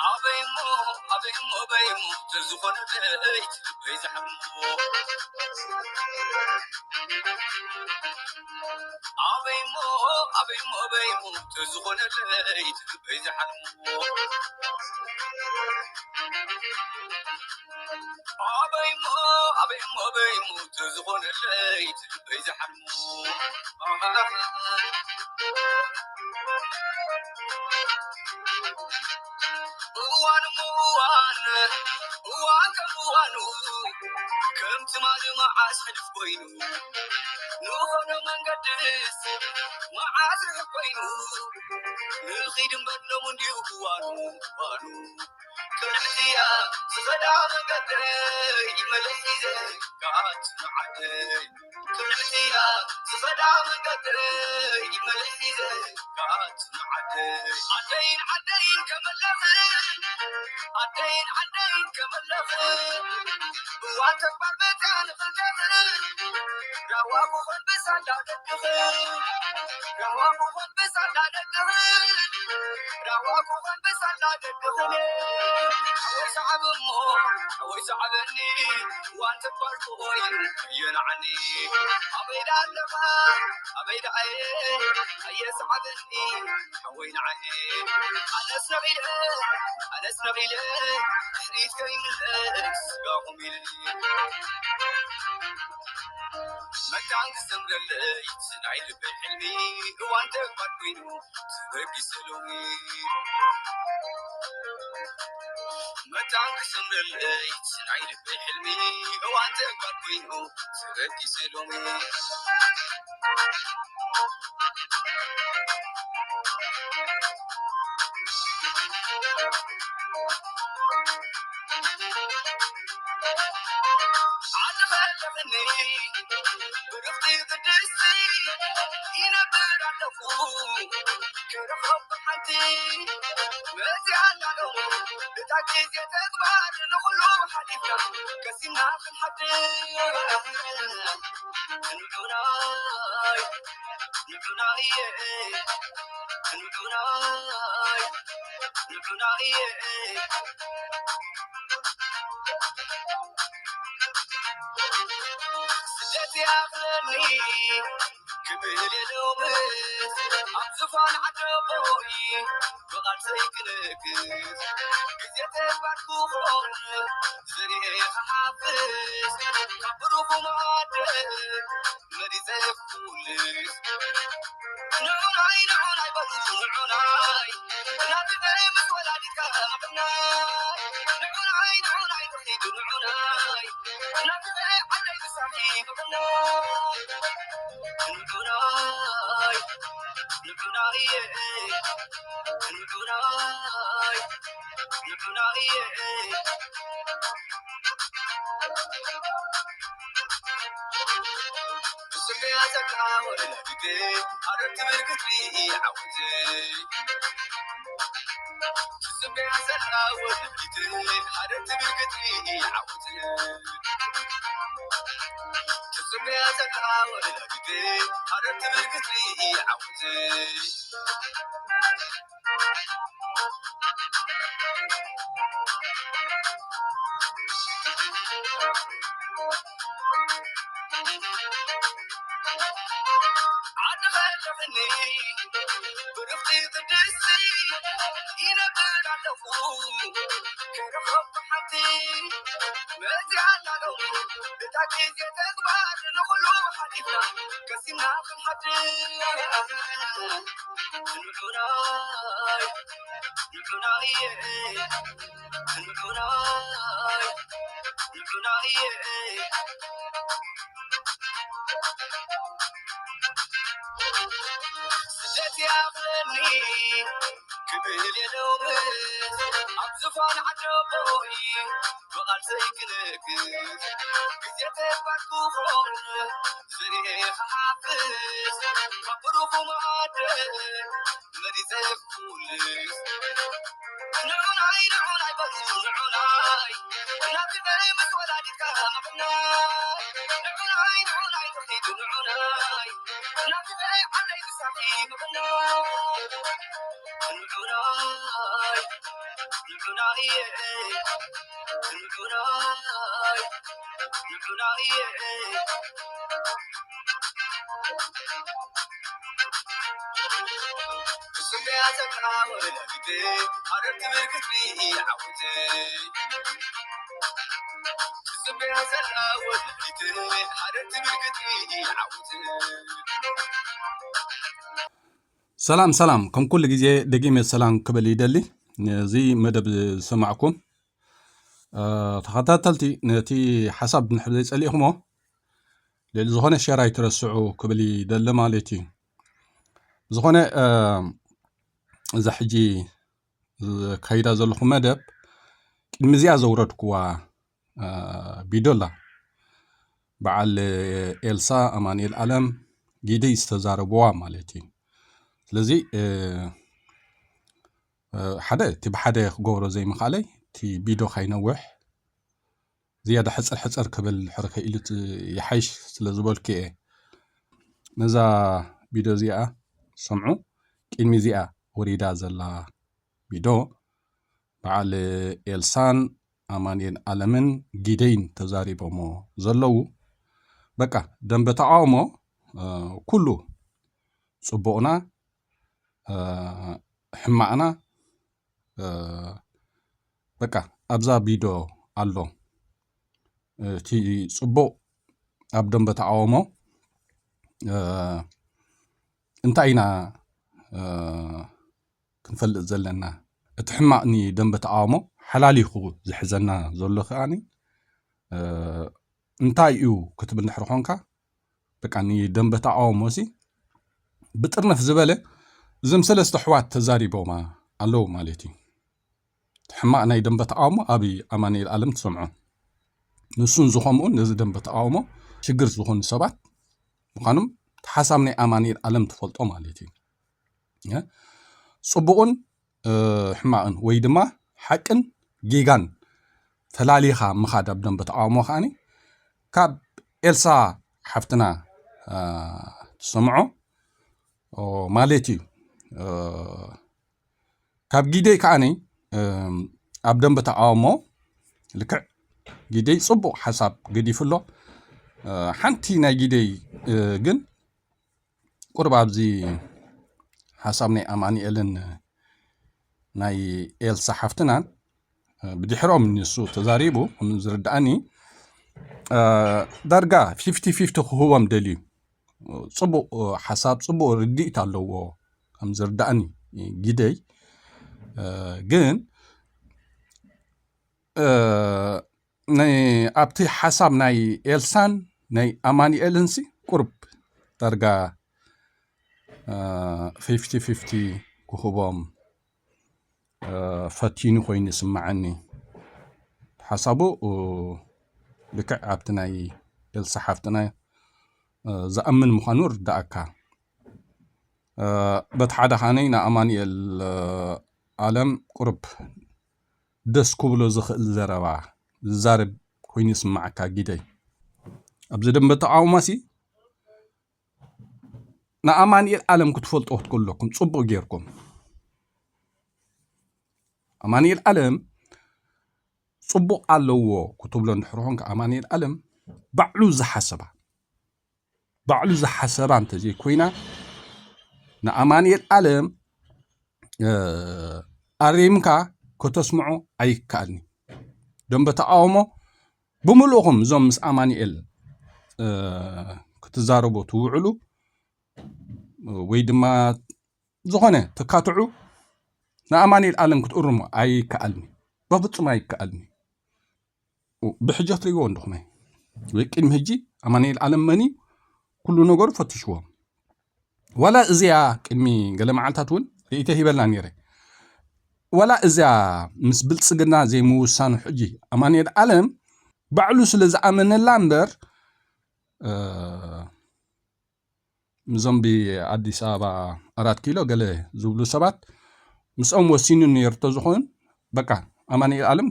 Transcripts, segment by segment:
ኣበይሞ ኣበይሞ ኣበይሞ ተዝኾነ ለይቲ ልበይ ዝሓሞ ኣበይሞ ኣበይሞ ኣበይሞ ተዝኾነ ለይቲ ልበይ ዝሓሞ ኣበይሞ ኣበይሞ ኣበይሞ ተዝኾነ ለይቲ ልበይ ዝሓሞ እዋን እሞ እዋን እዋን ከም እዋኑ ከም ትማሊ መዓስ ሕልፍ ኮይኑ ንኾነ መንገድስ መዓስ ርሕቕ ኮይኑ ንኺድ እምበር ሎሚ እንድዩ እዋኑ እዋኑ ቅንዕትያ ዝኸዳ መንገደይ መለስ ሒዘ ክኣቱ ንዓደይ ቅንዕትያ ዝኸዳ መንገደይ መለስ ሒዘ ክኣቱ ንዓደይ ዓደይን ዓደይን ከመለኽን ዓደይን ዓደይን ከመለኽን እዋን ተግባር መፅያ ንኽልተኽን ራዋ ክኾን ብሳላ ደቅኽን ራዋ ክኾን ብሳላ ደቅኽን ራዋ ክኾን ብሳላ ደቅኽን ሓወይ ሰዓብ እሞ ሓወይ ሰዓበኒ እዋን ተግባር ክኾን የናዓኒ ኣበይ ደኣ ኣለኻ ኣበይ ደኣ ኣየ ሰዓበኒ ሓወይ ንዓየ ኣነስ ነቒለ ኣነስ ነቒለ ድሕሪት ከይምለስ ስጋኹም ኢለ መታን ክሰምረለይ ናይ ልበይ ሕልሚ እዋን ተግባር ኮይኑ ተበጊሰ ሎሚ መታን ክሰምረለይ ናይ ልበይ ሕልሚ እዋን ተግባር ኮይኑ ተበጊሰ ሎሚ ዓዲ ከለኽኒ ብርኽቲ ቅድስቲ ይነብር ኣለኹ ክረኽቦ ሓንቲ መፅያ ኣሎ እታ ግዜ ተግባር ንኹሉ ሓሊፍና ቀሲምና ክንሓድር ንዑናይ ንዑናይ ንዑናይ ንዑናይ ስደት ይኣኽለኒ ክብል የሎምስ ኣብ ዝፋን ዓደቦይ ብቓልሰይ ክነግስ ግዜ ተግባር ክኾን ዝርኤ ክሓፍስ ካብ ብሩኹ መኣደ መሪፀ ክኩልስ ንዑናይ ንዑናይ በሉ ንዑናይ ናብበይ ምስ ወላዲትካ ምቕናይ ንዑናይ ንዑናይ ትኺዱ ንዑናይ ናብበይ ዓደይ ምሳኺ ምቕናይ ንዑናይ ንዑናይ ንዑናይ ንዑናይ ብስመያ ዘላ ወለላዲተይ ሃረር ትብል ክትርኢ ዓወተይ ትስመያ ዘላ ወለላዲተይ ሃረር ትብል ክትርኢ ዓወተይ ትስመያ ዘላ ወለላዲተይ ሃረር ትብል ክትርኢ ዓወተይ ዓዲ ከለኽኒ ብርኽቲ ቅድስቲ ይነብር ኣለኹ ክረኽቦ ሓንቲ መፅያ ኣላ ሎሚ እታ ግዜ ተግባር ንኹሉ ሓሊፍና ቀሲምና ክንሓድር ንዑናይ ንዑናይ ንዑናይ ንዑናይ ስደት ይኣኽለኒ ክብል የሎምስ ኣብ ዝፋን ዓደቦይ ብቓልሰይ ክነግስ ግዜ ተግባር ክኾን ዝርኤ ክሓፍስ ካብ ብሩኹ መኣደ ሰላም ሰላም፣ ከም ኩሉ ግዜ ደጊመ ሰላም ክብል ይደሊ። እዚ መደብ ዝሰማዕኩም ተኸታተልቲ፣ ነቲ ሓሳብ ንድሕር ዘይጸሊእኹሞ ልዕሊ ዝኾነ ሸር ኣይትረስዑ ክብል ይደሊ ማለት እዩ። ዝኾነ እዛ ሕጂ ከይዳ ዘለኹ መደብ ቅድሚ እዚኣ ዘውረድኩዋ ቢዶ ኣላ። በዓል ኤልሳ ኣማንኤል ኣለም ጊደይ ዝተዛረብዋ ማለት እዩ። ስለዚ ሓደ እቲ ብሓደ ክገብሮ ዘይምኽኣለይ እቲ ቢዶ ካይነውሕ ዝያዳ ሕፅር ሕፅር ክብል ሕርከ ኢሉ ይሓይሽ ስለ ዝበልኩ እየ። ነዛ ቢዶ እዚኣ ሰምዑ። ቅድሚ እዚኣ ወሪዳ ዘላ ቢዶ በዓል ኤልሳን ኣማንኤል ኣለምን ጊደይን ተዛሪቦሞ ዘለዉ። በቃ ደንበ ተቃውሞ ኩሉ ጽቡቕና ሕማቕና በቃ ኣብዛ ቢዶ ኣሎ። እቲ ጽቡቕ ኣብ ደንበ ተቃውሞ እንታይ ኢና ክንፈልጥ ዘለና? እቲ ሕማቕ ንደንበ ተቃውሞ ሓላሊኹ ዝሕዘና ዘሎ ከኣ እንታይ እዩ ክትብል ድሕሪ ኮንካ በቃ ንደንበ ተቃውሞ ሲ ብጥርንፍ ዝበለ እዞም ሰለስተ ኣሕዋት ተዛሪቦማ ኣለዉ ማለት እዩ። ሕማቕ ናይ ደንበ ተቃውሞ ኣብ ኣማንኤል ኣለም ትሰምዖ። ንሱን ዝኸምኡ ነዚ ደንበ ተቃውሞ ሽግር ዝኾኑ ሰባት ምዃኖም ሓሳብ ናይ ኣማንኤል ኣለም ትፈልጦ ማለት እዩ። ጽቡቕን ሕማቕን ወይ ድማ ሓቅን ጌጋን ፈላሊኻ ምኻድ ኣብ ደንበ ተቃውሞ ከዓኒ ካብ ኤልሳ ሓፍትና ትሰምዖ ማለት እዩ። ካብ ጊደይ ከዓኒ ኣብ ደንበ ተቃውሞ ልክዕ ጊደይ ጽቡቕ ሓሳብ ገዲፉ ኣሎ። ሓንቲ ናይ ጊደይ ግን ቁርብ ኣብዚ ሓሳብ ናይ ኣማንኤልን ናይ ኤልሳ ሓፍትናን ብድሕሮም ንሱ ተዛሪቡ ከም ዝርድኣኒ ዳርጋ ፊፍቲ ፊፍቲ ክህቦም ደልዩ። ጽቡቕ ሓሳብ ጽቡቕ ርድኢት ኣለዎ ከም ዝርድኣኒ ጊደይ ግን ኣብቲ ሓሳብ ናይ ኤልሳን ናይ ኣማንኤልን ሲ ቁርብ ዳርጋ ፊፍቲ ፊፍቲ ክህቦም ፈቲኑ ኮይኑ ይስምዓኒ። ሓሳቡ ልክዕ ኣብቲ ናይ ኤልሳ ሓፍትና ዝኣምን ምዃኑ ርዳኣካ። በቲ ሓደ ኻነይ ንኣማንኤል ኣለም ቁርብ ደስ ክብሎ ዝኽእል ዘረባ ዝዛረብ ኮይኑ ይስምዓካ ጊደይ። ኣብዚ ደንበ ተቃውሞ ሲ ንኣማንኤል ኣለም ክትፈልጦ ክትክእሉ ኣለኩም ጽቡቕ ጌርኩም። ኣማንኤል ኣለም ጽቡቕ ኣለዎ ክትብሎ እንድሕር ኮንካ ኣማንኤል ኣለም ባዕሉ ዝሓሰባ ባዕሉ ዝሓሰባ እንተዘይኮይና ንኣማንኤል ኣለም ኣሪምካ ከተስምዖ ኣይከኣልኒ። ደንበ ተቃውሞ ብምልእኹም እዞም ምስ ኣማንኤል ክትዛረቡ ትውዕሉ ወይ ድማ ዝኾነ ትካትዑ ንኣማንኤል ኣለም ክትእርሙ ኣይከኣልኒ፣ በፍጹም ኣይከኣልኒ። ብሕጂ ትሪእዎ እንድኹም ወይ ቅድሚ ሕጂ ኣማንኤል ኣለም መኒ ኩሉ ነገሩ ፈትሽዎ። ዋላ እዚኣ ቅድሚ ገለ መዓልታት እውን ርእይተ ሂበላ ነይረ። ዋላ እዚኣ ምስ ብልጽግና ዘይምውሳኑ ሕጂ ኣማንኤል ኣለም ባዕሉ ስለ ዝኣመነላ እምበር እ፣ እዞም ብኣዲስ ኣበባ ኣራት ኪሎ ገለ ዝብሉ ሰባት ምስኦም ወሲኑ ነይሩ ተዝኾን በቃ ኣማኑኤል ኣለም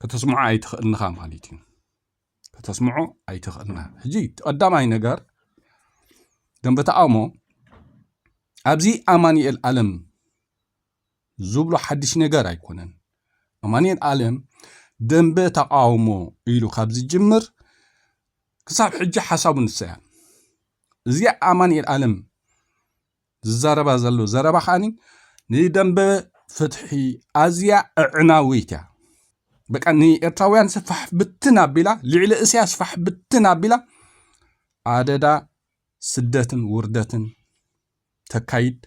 ከተስምዖ ኣይትኽእልንኻ ማለት እዩ። ከተስምዖ ኣይትኽእልና። ሕጂ ቀዳማይ ነገር ደንበ ተቃውሞ ኣብዚ ኣማኑኤል ኣለም ዝብሎ ሓድሽ ነገር ኣይኮነን። ኣማኑኤል ኣለም ደንበ ተቃውሞ ኢሉ ካብ ዝጅምር ክሳብ ሕጂ ሓሳቡ ንሰያ እዚ ኣማኑኤል ኣለም ዝዛረባ ዘሎ ዘረባ ከዓኒ ንደንበ ፍትሒ ኣዝያ እዕናዊት እያ። በቃ ንኤርትራውያን ስፋሕ ብትን ኣቢላ ልዕሊ እስያ ስፋሕ ብትን ኣቢላ ኣደዳ ስደትን ውርደትን ተካይድ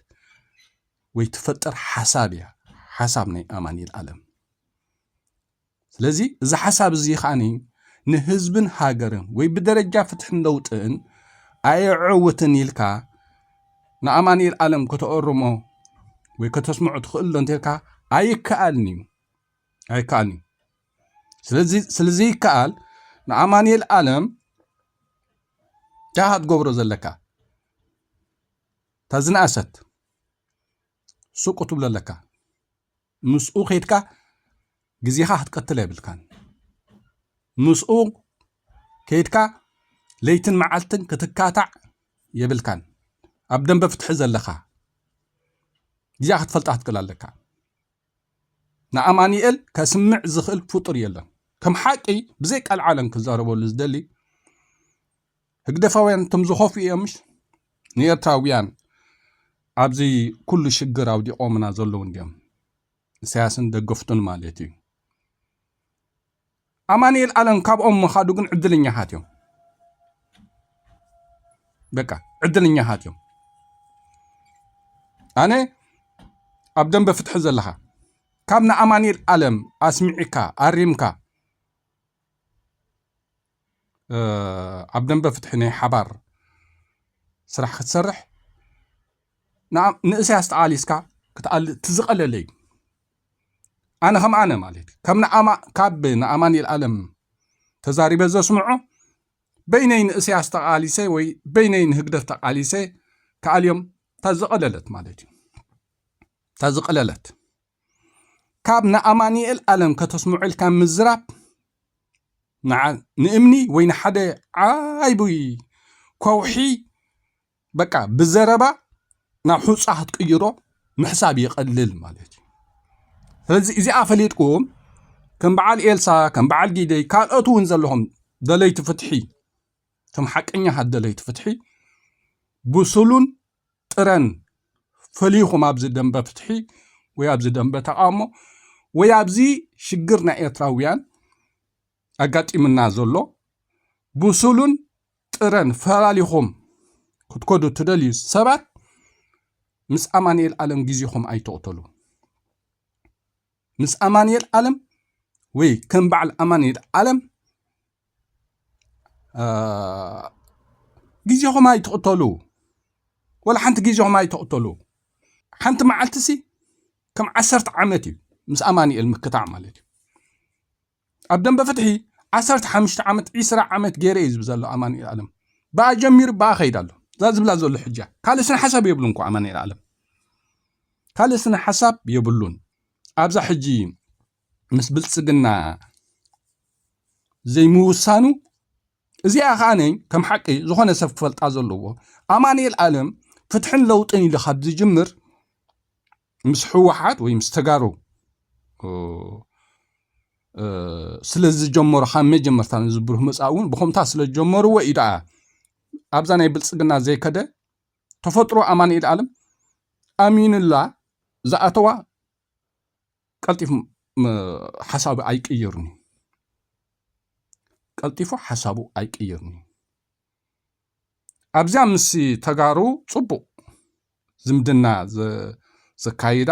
ወይ ትፈጥር ሓሳብ እያ። ሓሳብ ናይ ኣማኑኤል ኣለም። ስለዚ እዚ ሓሳብ እዚ ከዓኒ ንህዝብን ሃገርን ወይ ብደረጃ ፍትሕን ለውጥን ኣየዕውትን ኢልካ ንኣማኑኤል ኣለም ከተኦርሞ ወይ ከተስምዖ ትኽእል ዶ እንተልካ ኣይከኣልን እዩ። ኣይከኣልን እዩ። ስለዚ ስለዚ ይከኣል ንኣማኑኤል ኣለም ዳሃ ትገብሮ ዘለካ እታ ዝነኣሰት ሱቅ ትብሎ ኣለካ። ምስኡ ከይድካ ግዜኻ ክትቀትል የብልካን። ምስኡ ከይድካ ለይትን መዓልትን ክትካታዕ የብልካን። ኣብ ደንበ ፍትሒ ዘለኻ ግዜኣ ክትፈልጣ ክትክእል ኣለካ። ንኣማኑኤል ከስምዕ ዝኽእል ፍጡር የለን። ከም ሓቂ ብዘይ ቃል ዓለም ክዛረበሉ ዝደሊ ህግደፋውያን እቶም ዝኸፉ እዮም ምሽ ንኤርትራውያን ኣብዚ ኩሉ ሽግር ኣውዲቖምና ዘለዉ እንዲዮም። ኢሳያስን ደገፍቱን ማለት እዩ። ኣማኑኤል ኣለም ካብኦም ምኻዱ ግን ዕድለኛታት እዮም። በቃ ዕድለኛታት እዮም። ኣነ ኣብ ደንበ ፍትሒ ዘለኻ ካብ ንኣማኑኤል ኣለም ኣስሚዕካ ኣሪምካ ኣብ ደንበ ፍትሒ ናይ ሓባር ስራሕ ክትሰርሕ ንእስያስ ተቓሊስካ ክትኣል ትዝቐለለ እዩ። ኣነ ከም ኣነ ማለት ከም ንኣማ ካብ ንኣማኑኤል ኣለም ተዛሪበ ዘስምዖ በይነይ ንእስያስ ተቓሊሰ ወይ በይነይ ንህግደፍ ተቓሊሰ ክኣልዮም እታ ዝቐለለት ማለት እዩ። እታ ዝቐለለት ካብ ንኣማኑኤል ኣለም ከተስምዑ ኢልካ ምዝራብ ንእምኒ ወይ ንሓደ ዓይቡ ከውሒ በቃ ብዘረባ ናብ ሑፃ ክትቅይሮ ምሕሳብ ይቐልል ማለት እዩ። ስለዚ እዚኣ ፈሊጥኩም ከም በዓል ኤልሳ ከም በዓል ጊደይ ካልኦት እውን ዘለኹም ደለይቲ ፍትሒ ከም ሓቀኛታት ደለይቲ ፍትሒ ብሱሉን ጥረን ፈሊኹም ኣብዚ ደንበ ፍትሒ ወይ ኣብዚ ደንበ ተቃውሞ ወይ ኣብዚ ሽግር ናይ ኤርትራውያን ኣጋጢምና ዘሎ ብሱሉን ጥረን ፈላሊኹም ክትከዱ ትደልዩ ሰባት ምስ ኣማኑኤል ኣለም ግዜኹም ኣይተቕተሉ። ምስ ኣማኑኤል ኣለም ወይ ከም በዓል ኣማኑኤል ኣለም ግዜኹም ኣይትቕተሉ። ወላ ሓንቲ ግዜኹም ኣይትቕተሉ። ሓንቲ መዓልቲ ሲ ከም ዓሰርተ ዓመት እዩ ምስ ኣማኑኤል ምክታዕ ማለት እዩ። ኣብ ደንበ ፍትሒ ዓሰርተ ሓሙሽተ ዓመት ዒስራ ዓመት ገይረ እዩ ዝብል ዘሎ ኣማኑኤል ኣለም። ብኣ ጀሚሩ ብኣ ከይድ ኣሎ። እዛ ዝብላ ዘሎ ሕጃ ካልእ ስነ ሓሳብ የብሉን እኮ ኣማኑኤል ኣለም። ካልእ ስነ ሓሳብ የብሉን። ኣብዛ ሕጂ ምስ ብልጽግና ዘይምውሳኑ እዚኣ ከዓነይ ከም ሓቂ ዝኾነ ሰብ ክፈልጣ ዘለዎ ኣማኑኤል ኣለም ፍትሕን ለውጥን ኢሉ ካብ ዝጅምር ምስ ህወሓት ወይ ምስ ተጋሩ ስለ ዝጀመሩ ካብ መጀመርታ ንዝብርህ መፃእ እውን ብኸምታ ስለ ዝጀመርዎ እዩ ደኣ ኣብዛ ናይ ብልፅግና ዘይከደ ተፈጥሮ ኣማኑኤል ኣለም ኣሚኑላ ዝኣተዋ ቀልጢፉ ሓሳቡ ኣይቅይርን እዩ። ቀልጢፉ ሓሳቡ ኣይቅይርን እዩ። ኣብዚኣ ምስ ተጋሩ ፅቡቕ ዝምድና ዘካይዳ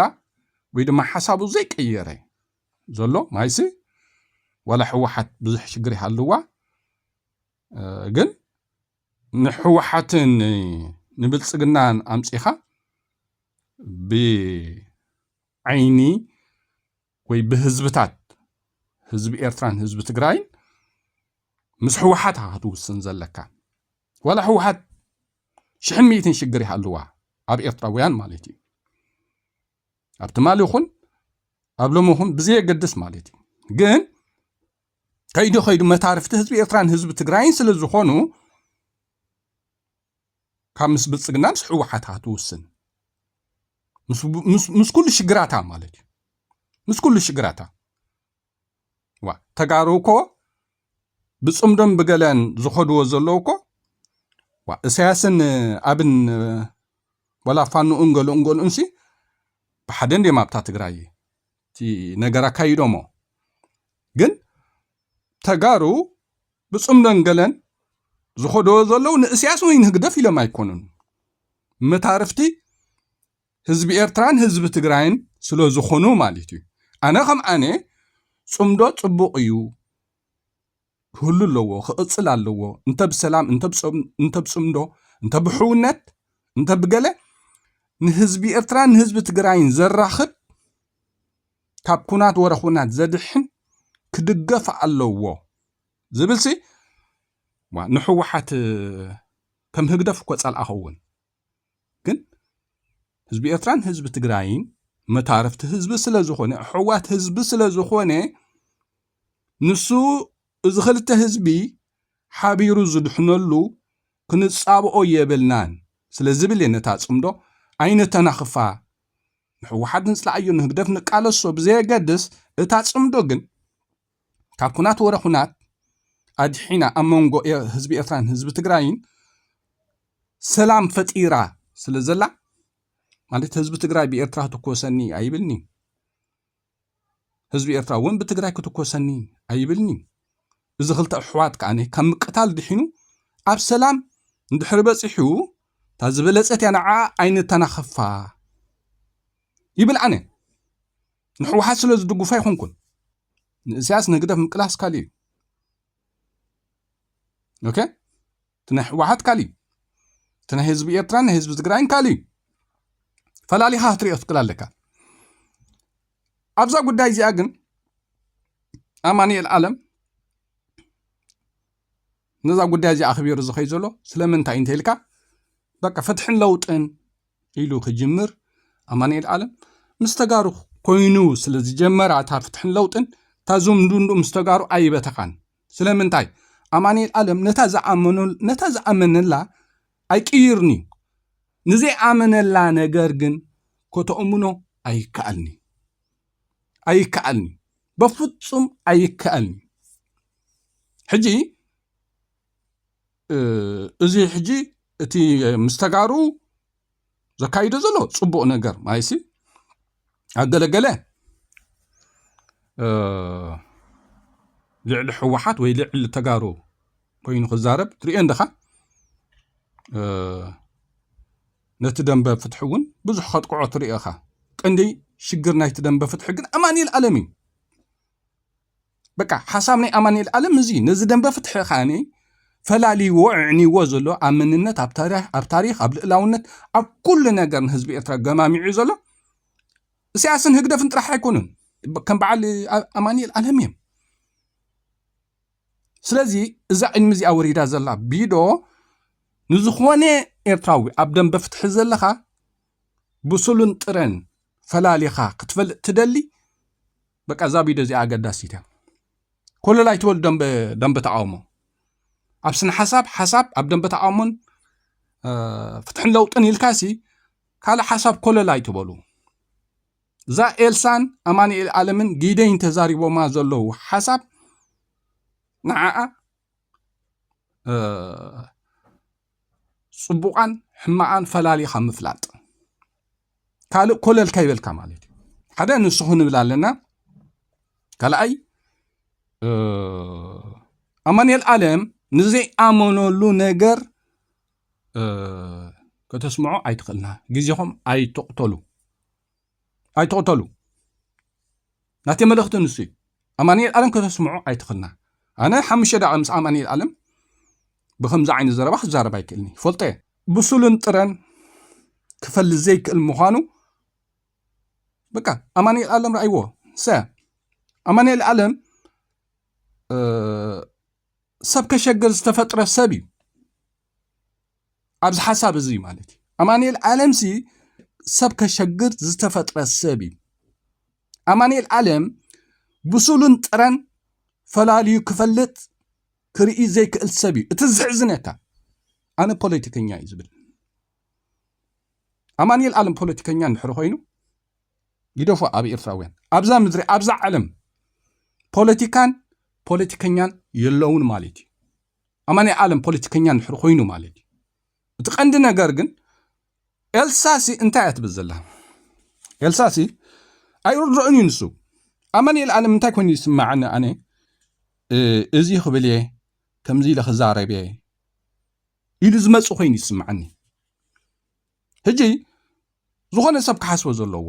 ወይ ድማ ሓሳቡ ዘይቀየረ ዘሎ ማይሲ ዋላ ሕወሓት ብዙሕ ሽግር ይሃልዋ ግን ንሕወሓትን ንብልፅግናን ኣምፂኻ ብዓይኒ ወይ ብህዝብታት ህዝቢ ኤርትራን ህዝቢ ትግራይን ምስ ህወሓት ኢኻ ክትውስን ዘለካ። ዋላ ህወሓት ሽሕን ሚእትን ሽግር ይሃልዋ ኣብ ኤርትራውያን ማለት እዩ። ኣብ ትማሊ ይኹን ኣብ ሎሚ ይኹን ብዘየገድስ ማለት እዩ። ግን ከይዱ ከይዱ መታርፍቲ ህዝቢ ኤርትራን ህዝቢ ትግራይን ስለ ዝኾኑ ካብ ምስ ብልጽግና ምስ ህወሓት ትውስን ምስ ኩሉ ሽግራታ ማለት እዩ። ምስ ኩሉ ሽግራታ ዋ ተጋሩ እኮ ብጽምዶም ብገለን ዝኸድዎ ዘለዉ እኮ ዋ እሳያስን ኣብን ወላ ፋኖኡን ገሉኡን ገሉኡንሲ ብሓደ እንዲም ኣብታ ትግራይ እቲ ነገር ኣካይዶሞ። ግን ተጋሩ ብጽምዶን ገለን ዝኸድዎ ዘለዉ ንእስያስ ወይ ንህግደፍ ኢሎም ኣይኮኑን። መታርፍቲ ህዝቢ ኤርትራን ህዝቢ ትግራይን ስለ ዝኾኑ ማለት እዩ። ኣነ ከም ኣነ ጽምዶ ጽቡቕ እዩ፣ ክህሉ ኣለዎ፣ ክቕጽል ኣለዎ። እንተ ብሰላም፣ እንተ ብጽምዶ፣ እንተ ብሕውነት፣ እንተ ብገለ ንህዝቢ ኤርትራን ንህዝቢ ትግራይን ዘራኽብ ካብ ኩናት ወረ ኩናት ዘድሕን ክድገፍ ኣለዎ ዝብልሲ ንሕወሓት ከም ህግደፍ እኮ ጸልኣ ኸውን። ግን ህዝቢ ኤርትራን ህዝቢ ትግራይን መታርፍቲ ህዝቢ ስለ ዝኾነ፣ ኣሕዋት ህዝቢ ስለ ዝኾነ፣ ንሱ እዚ ክልተ ህዝቢ ሓቢሩ ዝድሕነሉ ክንጻብኦ የብልናን ስለ ዝብል እየ ነታ ጽምዶ ኣይነተናኽፋ። ንሕወሓት ንጽላኣዮ፣ ንህግደፍ ንቃለሶ ብዘየገድስ፣ እታ ጽምዶ ግን ካብ ኩናት ወረ ኩናት ኣድሒና ኣብ መንጎ ህዝቢ ኤርትራን ህዝቢ ትግራይን ሰላም ፈጢራ ስለ ዘላ ማለት ህዝቢ ትግራይ ብኤርትራ ትኮሰኒ ኣይብልኒ። ህዝቢ ኤርትራ እውን ብትግራይ ክትኮሰኒ ኣይብልኒ። እዚ ክልተ ኣሕዋት ከኣ ካብ ምቅታል ድሒኑ ኣብ ሰላም እንድሕር በፂሑ እታ ዝበለፀት እያ ንዓ ኣይነተናኸፋ ይብል ኣነ። ንሕወሓት ስለ ዝድግፎ ኣይኮንኩን። ንእስያስ ንህግደፍ ምቅላስ ካሊእ እዩ። ኦኬ፣ እቲ ናይ ህወሓት ካሊእ እዩ። እቲ ናይ ህዝቢ ኤርትራን ናይ ህዝቢ ትግራይን ካሊእ እዩ። ፈላሊኻ ክትሪኦ ትክእል ኣለካ። ኣብዛ ጉዳይ እዚኣ ግን ኣማኑኤል ኣለም ነዛ ጉዳይ እዚኣ ኣኽቢሩ ዝኸይ ዘሎ ስለምንታይ እንተ ኢልካ በቃ ፍትሕን ለውጥን ኢሉ ክጅምር ኣማኑኤል ኣለም ምስ ተጋሩ ኮይኑ ስለ ዝጀመራ እታ ፍትሕን ለውጥን እታ ዝምድንዱ ምስ ተጋሩ ኣይበተኻን። ስለምንታይ ኣማኑኤል ኣለም ነታ ዝኣመነላ ኣይቅይርን እዩ። ንዘይኣመነላ ነገር ግን ከተእምኖ ኣይከኣልኒ ኣይከኣልኒ በፍጹም ኣይከኣልኒ። ሕጂ እዚ ሕጂ እቲ ምስ ተጋሩ ዘካይዶ ዘሎ ጽቡቕ ነገር ማይሲ ኣገለገለ ልዕሊ ህወሓት ወይ ልዕሊ ተጋሩ ኮይኑ ክዛረብ ትሪኦ እንደኻ ነቲ ደንበ ፍትሒ እውን ብዙሕ ከጥቅዖ ትሪኦ ኢኻ። ቀንዲ ሽግር ናይቲ ደንበ ፍትሒ ግን ኣማኑኤል ኣለም እዩ። በቃ ሓሳብ ናይ ኣማኑኤል ኣለም እዚ ነዚ ደንበ ፍትሒ ከዓኒ ፈላሊዎ ኣዕኒዎ ዘሎ ኣብ መንነት ኣብ ታሪኽ ኣብ ታሪኽ ኣብ ልእላውነት ኣብ ኩሉ ነገር ንህዝቢ ኤርትራ ገማሚዑ ዘሎ እስያስን ህግደፍን ጥራሕ ኣይኮኑን። ከም በዓል ኣማኑኤል ኣለም እዮም። ስለዚ እዛ ቅድሚ እዚኣ ወሪዳ ዘላ ቢዶ ንዝኾነ ኤርትራዊ ኣብ ደንበ ፍትሒ ዘለኻ ብሱሉን ጥረን ፈላሊኻ ክትፈልጥ ትደሊ በቃ እዛ ቢዶ እዚኣ ኣገዳሲት እያ። ኮለል ኣይትበሉ ደንበ ተቃውሞ ኣብ ስነ ሓሳብ ሓሳብ ኣብ ደንበ ተቃውሞን ፍትሕን ለውጥን ኢልካሲ ካልእ ሓሳብ ኮለል ኣይትበሉ። እዛ ኤልሳን ኣማኑኤል ኣለምን ጊደይን ተዛሪቦማ ዘለዉ ሓሳብ ንዓኣ ጽቡቓን ሕማቓን ፈላሊኻ ምፍላጥ ካልእ ኮለል ካይበልካ ማለት እዩ። ሓደ ንሱ ክንብል ኣለና። ካልኣይ ኣማኑኤል ኣለም ንዘይኣመነሉ ነገር ከተስምዖ ኣይትኽእልና። ግዜኹም ኣይትቕተሉ ኣይትቕተሉ። ናተይ መልእኽቲ ንሱ እዩ። ኣማኑኤል ኣለም ከተስምዖ ኣይትኽእልና። ኣነ ሓሙሽተ ደቂቕ ምስ ኣማኑኤል ኣለም ብከምዚ ዓይነት ዘረባ ክዛረብ ኣይክእልኒ ይፈልጦ እየ። ብሱልን ጥረን ክፈልጥ ዘይክእል ምዃኑ በቃ ኣማኑኤል ኣለም ረኣይዎ። ሰ ኣማኑኤል ኣለም ሰብ ከሸግር ዝተፈጥረ ሰብ እዩ። ኣብዚ ሓሳብ እዚ ማለት እዩ። ኣማኑኤል ኣለምሲ ሰብ ከሸግር ዝተፈጥረ ሰብ እዩ። ኣማኑኤል ኣለም ብሱሉን ጥረን ፈላልዩ ክፈልጥ ክርኢ ዘይክእል ሰብ እዩ። እቲ ዝሕዝነካ ኣነ ፖለቲከኛ እዩ ዝብል ኣማኑኤል ኣለም ፖለቲከኛ እንድሕር ኮይኑ ይደፎ ኣብ ኤርትራውያን ኣብዛ ምድሪ ኣብዛ ዓለም ፖለቲካን ፖለቲከኛን የለውን ማለት እዩ። ኣማኑኤል ኣለም ፖለቲከኛ እንድሕር ኮይኑ ማለት እዩ። እቲ ቀንዲ ነገር ግን ኤልሳሲ እንታይ እያ ትብል ዘላ? ኤልሳሲ ኣይርድኦን እዩ ንሱ። ኣማኑኤል ኣለም እንታይ ኮይኑ ይስማዓኒ ኣነ እዚ ክብል እየ ከምዚ ኢለ ክዛረብ እየ ኢሉ ዝመጽእ ኮይኑ ይስማዓኒ። ሕጂ ዝኾነ ሰብ ክሓስቦ ዘለዎ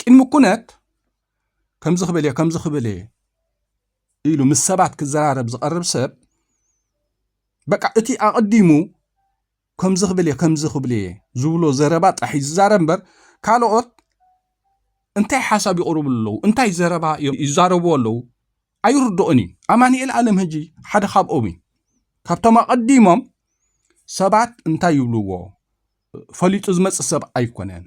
ቅድሚ ኩነት ከምዚ ክብል እየ ከምዚ ክብል እየ ኢሉ ምስ ሰባት ክዘራረብ ዝቐርብ ሰብ በቃ እቲ ኣቐዲሙ ከምዚ ክብል እየ ከምዚ ክብል እየ ዝብሎ ዘረባ ጥራሕ እዩ ዝዛረብ እምበር ካልኦት እንታይ ሓሳብ ይቕርብሉ ኣለዉ እንታይ ዘረባ ይዛረብዎ ኣለዉ ኣይርድኦን እዩ። ኣማኑኤል ኣለም ሕጂ ሓደ ካብኦም እዩ። ካብቶም ኣቐዲሞም ሰባት እንታይ ይብልዎ ፈሊጡ ዝመጽእ ሰብ ኣይኮነን።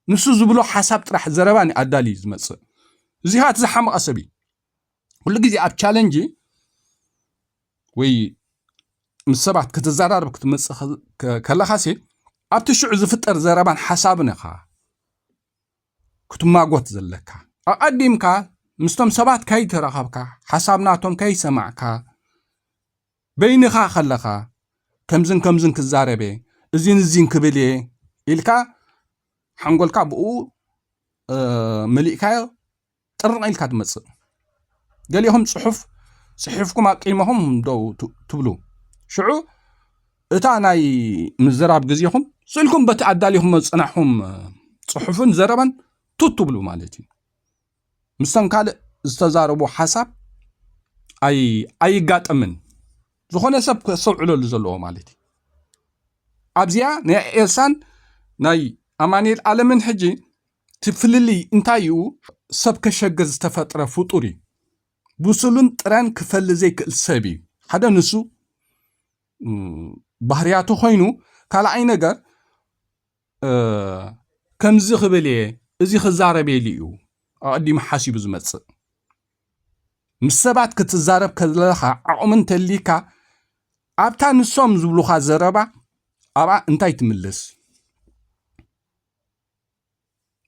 ንሱ ዝብሎ ሓሳብ ጥራሕ ዘረባ ኣዳልዩ ዝመጽእ እዚ እቲ ዝሓመቐ ሰብ እዩ። ኩሉ ግዜ ኣብ ቻለንጅ ወይ ምስ ሰባት ክትዘራረብ ክትመጽእ ከለኻሲ ኣብቲ ሽዑ ዝፍጠር ዘረባን ሓሳብን ኢኻ ክትማጎት ዘለካ። ኣቐዲምካ ምስቶም ሰባት ከይተራኸብካ ሓሳብ ናቶም ከይሰማዕካ በይንኻ ከለኻ ከምዝን ከምዝን ክዛረብ እየ እዚን እዚን ክብል እየ ኢልካ ሓንጎልካ ብኡ መሊእካዮ ጥርቕ ኢልካ ትመጽእ። ገሊኹም ጽሑፍ ጽሒፍኩም ኣብ ቅድመኹም ደው ትብሉ። ሽዑ እታ ናይ ምዝራብ ግዜኹም ስእልኩም በቲ ኣዳሊኹም ዝጸናሕኩም ጽሑፍን ዘረባን ቱት ትብሉ ማለት እዩ። ምስተን ካልእ ዝተዛረቡ ሓሳብ ኣይጋጠምን። ዝኾነ ሰብ ከስተውዕለሉ ዘለዎ ማለት እዩ። ኣብዚኣ ናይ ኤልሳን ናይ ኣማኑኤል ኣለምን ሕጂ እቲ ፍልልይ እንታይ እዩ? ሰብ ከሸግር ዝተፈጥረ ፍጡር እዩ። ብሱሉን ጥረን ክፈሊ ዘይክእል ሰብ እዩ። ሓደ ንሱ ባህርያቱ ኮይኑ ካልኣይ ነገር ከምዚ ክብል እየ እዚ ክዛረብ እየ ኢሉ እዩ ኣቐዲሙ ሓሲቡ ዝመጽእ። ምስ ሰባት ክትዛረብ ከለኻ ዓቕሚ እንተልይካ ኣብታ ንሶም ዝብሉኻ ዘረባ ኣብኣ እንታይ ትምልስ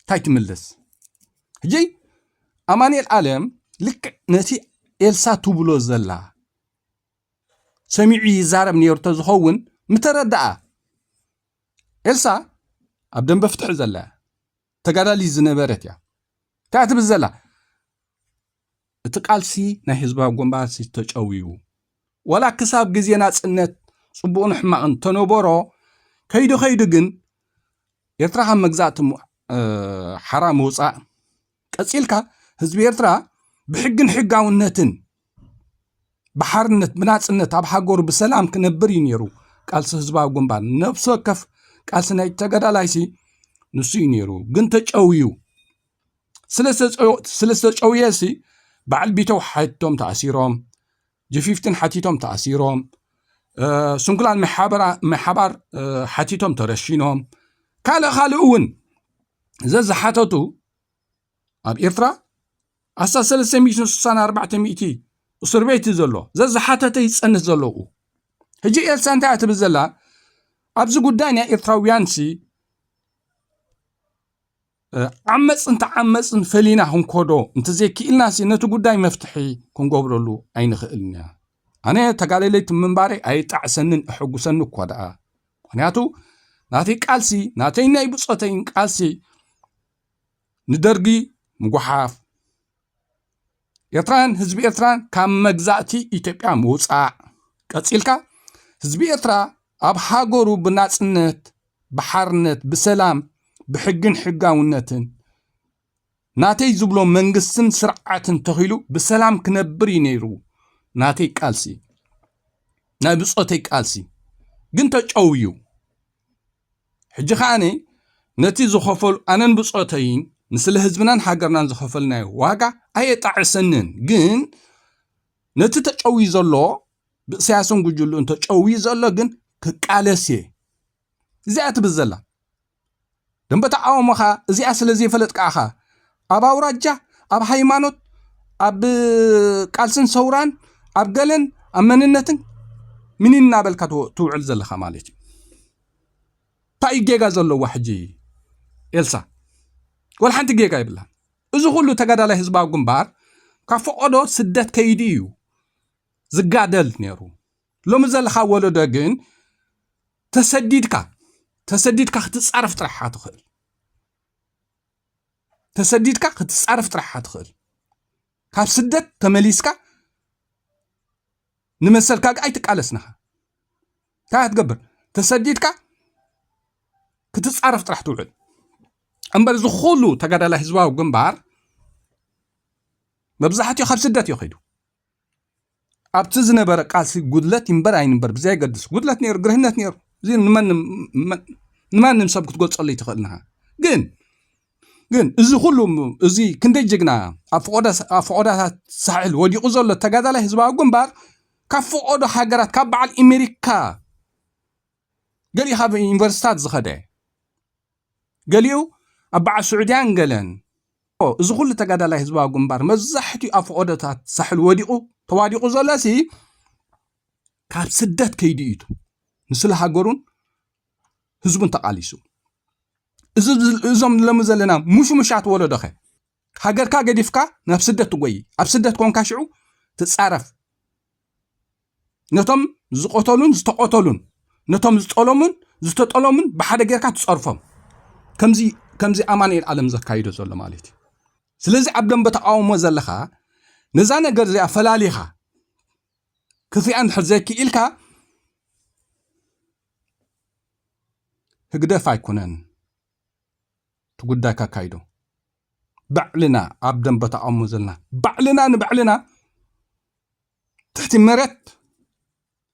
እንታይ ትምልስ? ሕጂ ኣማኑኤል ኣለም ልክዕ ነቲ ኤልሳ ትብሎ ዘላ ሰሚዑ ይዛረብ ነይሩ ተዝኸውን ምተረድኣ። ኤልሳ ኣብ ደንበ ፍትሒ ዘላ ተጋዳሊ ዝነበረት እያ። እንታይ ትብል ዘላ? እቲ ቃልሲ ናይ ህዝባዊ ግንባር ተጨውዩ ዋላ ክሳብ ግዜ ናጽነት ጽቡቕን ሕማቕን ተነበሮ ከይዱ ከይዱ ግን ኤርትራ ካብ መግዛእቲ ሓራ ምውጻእ ቀጺልካ ህዝቢ ኤርትራ ብሕግን ሕጋውነትን ብሓርነት ብናጽነት ኣብ ሃገሩ ብሰላም ክነብር እዩ ነይሩ። ቃልሲ ህዝባዊ ግንባር ነፍሲ ወከፍ ቃልሲ ናይ ተገዳላይሲ ንሱ እዩ ነይሩ ግን ተጨውዩ ስለ ዝተጨውየ ሲ በዓል ቢተው ሓቲቶም ተኣሲሮም ጂ ፊፍቲን ሓቲቶም ተኣሲሮም ስንኩላን ምሓባር ሓቲቶም ተረሺኖም ካልእ ካልእ እውን ዘዝሓተቱ ኣብ ኤርትራ ኣስታት ሰለስተ ሚእቲ ስሳን ኣርባዕተ ሚእቲ እስር ቤት እዩ ዘሎ። ዘዝሓተተ ይጸንት ዘለዉ ሕጂ ኤልሳ እንታይ እያ ትብል ዘላ? ኣብዚ ጉዳይ ናይ ኤርትራውያን ሲ ዓመፅን ተዓመፅን ፈሊና ክንኮዶ እንተዘይክኢልናሲ ነቲ ጉዳይ መፍትሒ ክንገብረሉ ኣይንኽእልን ኢና። ኣነ ተጋደለይቲ ምንባረይ ኣይጣዕሰንን እሕጉሰኒ እኳ ደኣ። ምክንያቱ ናተይ ቃልሲ ናተይ ናይ ብፆተይን ቃልሲ ንደርጊ ምጉሓፍ ኤርትራን ህዝቢ ኤርትራን ካብ መግዛእቲ ኢትዮጵያ ምውፃእ ቀፂልካ ህዝቢ ኤርትራ ኣብ ሃገሩ ብናፅነት ብሓርነት ብሰላም ብሕግን ሕጋውነትን ናተይ ዝብሎ መንግስትን ስርዓትን ተኺሉ ብሰላም ክነብር እዩ ነይሩ። ናተይ ቃልሲ ናይ ብፆተይ ቃልሲ ግን ተጨውዩ ሕጂ ከዓኒ ነቲ ዝኸፈሉ ኣነን ብፆተይን ንስለ ህዝብናን ሃገርናን ዝኸፈልናዮ ዋጋ ኣየጣዕሰንን ግን ነቲ ተጨውዩ ዘሎ ብእሳያስን ጉጅልኡን ተጨውዩ ዘሎ ግን ክቃለስ እየ እዚኣ ትብል ዘላ ደንበ ተቃውሞኻ እዚኣ ስለ ዘይፈለጥካ ኢኻ ኣብ ኣውራጃ፣ ኣብ ሃይማኖት፣ ኣብ ቃልስን ሰውራን፣ ኣብ ገለን ኣብ መንነትን ምን እናበልካ ትው- ትውዕል ዘለኻ ማለት እዩ። እንታይ እዩ ጌጋ ዘለዋ ሕጂ ኤልሳ? ወላ ሓንቲ ጌጋ የብላን። እዚ ኩሉ ተጋዳላይ ህዝባዊ ግንባር ካብ ፈቐዶ ስደት ከይዱ እዩ ዝጋደል ነይሩ። ሎሚ ዘለኻ ወለዶ ግን ተሰዲድካ ተሰዲድካ ክትጻረፍ ጥራሕ ኢኻ ትኽእል። ተሰዲድካ ክትጻረፍ ጥራሕ ኢኻ ትኽእል። ካብ ስደት ተመሊስካ ንመሰልካ ኣይትቃለስንኻ። እንታይ ክትገብር? ተሰዲድካ ክትጻረፍ ጥራሕ ትውዕል። እምበር እዚ ኩሉ ተጋዳላይ ህዝባዊ ግንባር መብዛሕትኡ ካብ ስደት እዩ ከይዱ። ኣብቲ ዝነበረ ቃልሲ ጉድለት ይንበር ኣይንበር ብዘየገድስ፣ ጉድለት ነይሩ፣ ግርህነት ነይሩ። እዚ ንመን- ንመን- ንማንም ሰብ ክትገልጸሉ ይትኽእል ንኻ። ግን ግን እዚ ኩሉ እዚ ክንደይ ጅግና ኣብ ፈቆዳ- ኣብ ፈቆዳታት ሳሕል ወዲቑ ዘሎ ተጋዳላይ ህዝባዊ ግንባር ካብ ፈቆዶ ሃገራት፣ ካብ በዓል ኣሜሪካ፣ ገሊኡ ካብ ዩኒቨርሲታት ዝኸደ፣ ገሊኡ ኣብ በዓል ስዑድያን ገለን፣ እዚ ኩሉ ተጋዳላይ ህዝባዊ ግንባር መብዛሕትኡ ኣብ ፈቆዶታት ሳሕል ወዲቑ ተዋዲቑ ዘሎ ሲ ካብ ስደት ከይዱ እዩ። ንስለ ሃገሩን ህዝቡን ተቃሊሱ። እዚ እዞም ንለሙ ዘለና ሙሽሙሻት ወለዶኸ ሃገርካ ገዲፍካ ናብ ስደት ትጎይ፣ ኣብ ስደት ኮንካ ሽዑ ትጻረፍ። ነቶም ዝቆተሉን ዝተቆተሉን፣ ነቶም ዝጠለሙን ዝተጠለሙን ብሓደ ጌርካ ትጸርፎም። ከምዚ ከምዚ ኣማኑኤል ኣለም ዘካይዶ ዘሎ ማለት እዩ። ስለዚ ኣብ ደንበ ተቃውሞ ዘለኻ ነዛ ነገር እዚኣ ፈላሊኻ ክትሪኣ እንድሕር ዘይክኢልካ ህግደፍ ኣይኮነን እቲ ጉዳይካ ኣካይዶ። ባዕልና ኣብ ደንበ ተቃውሞ ዘለና ባዕልና ንባዕልና ትሕቲ መሬት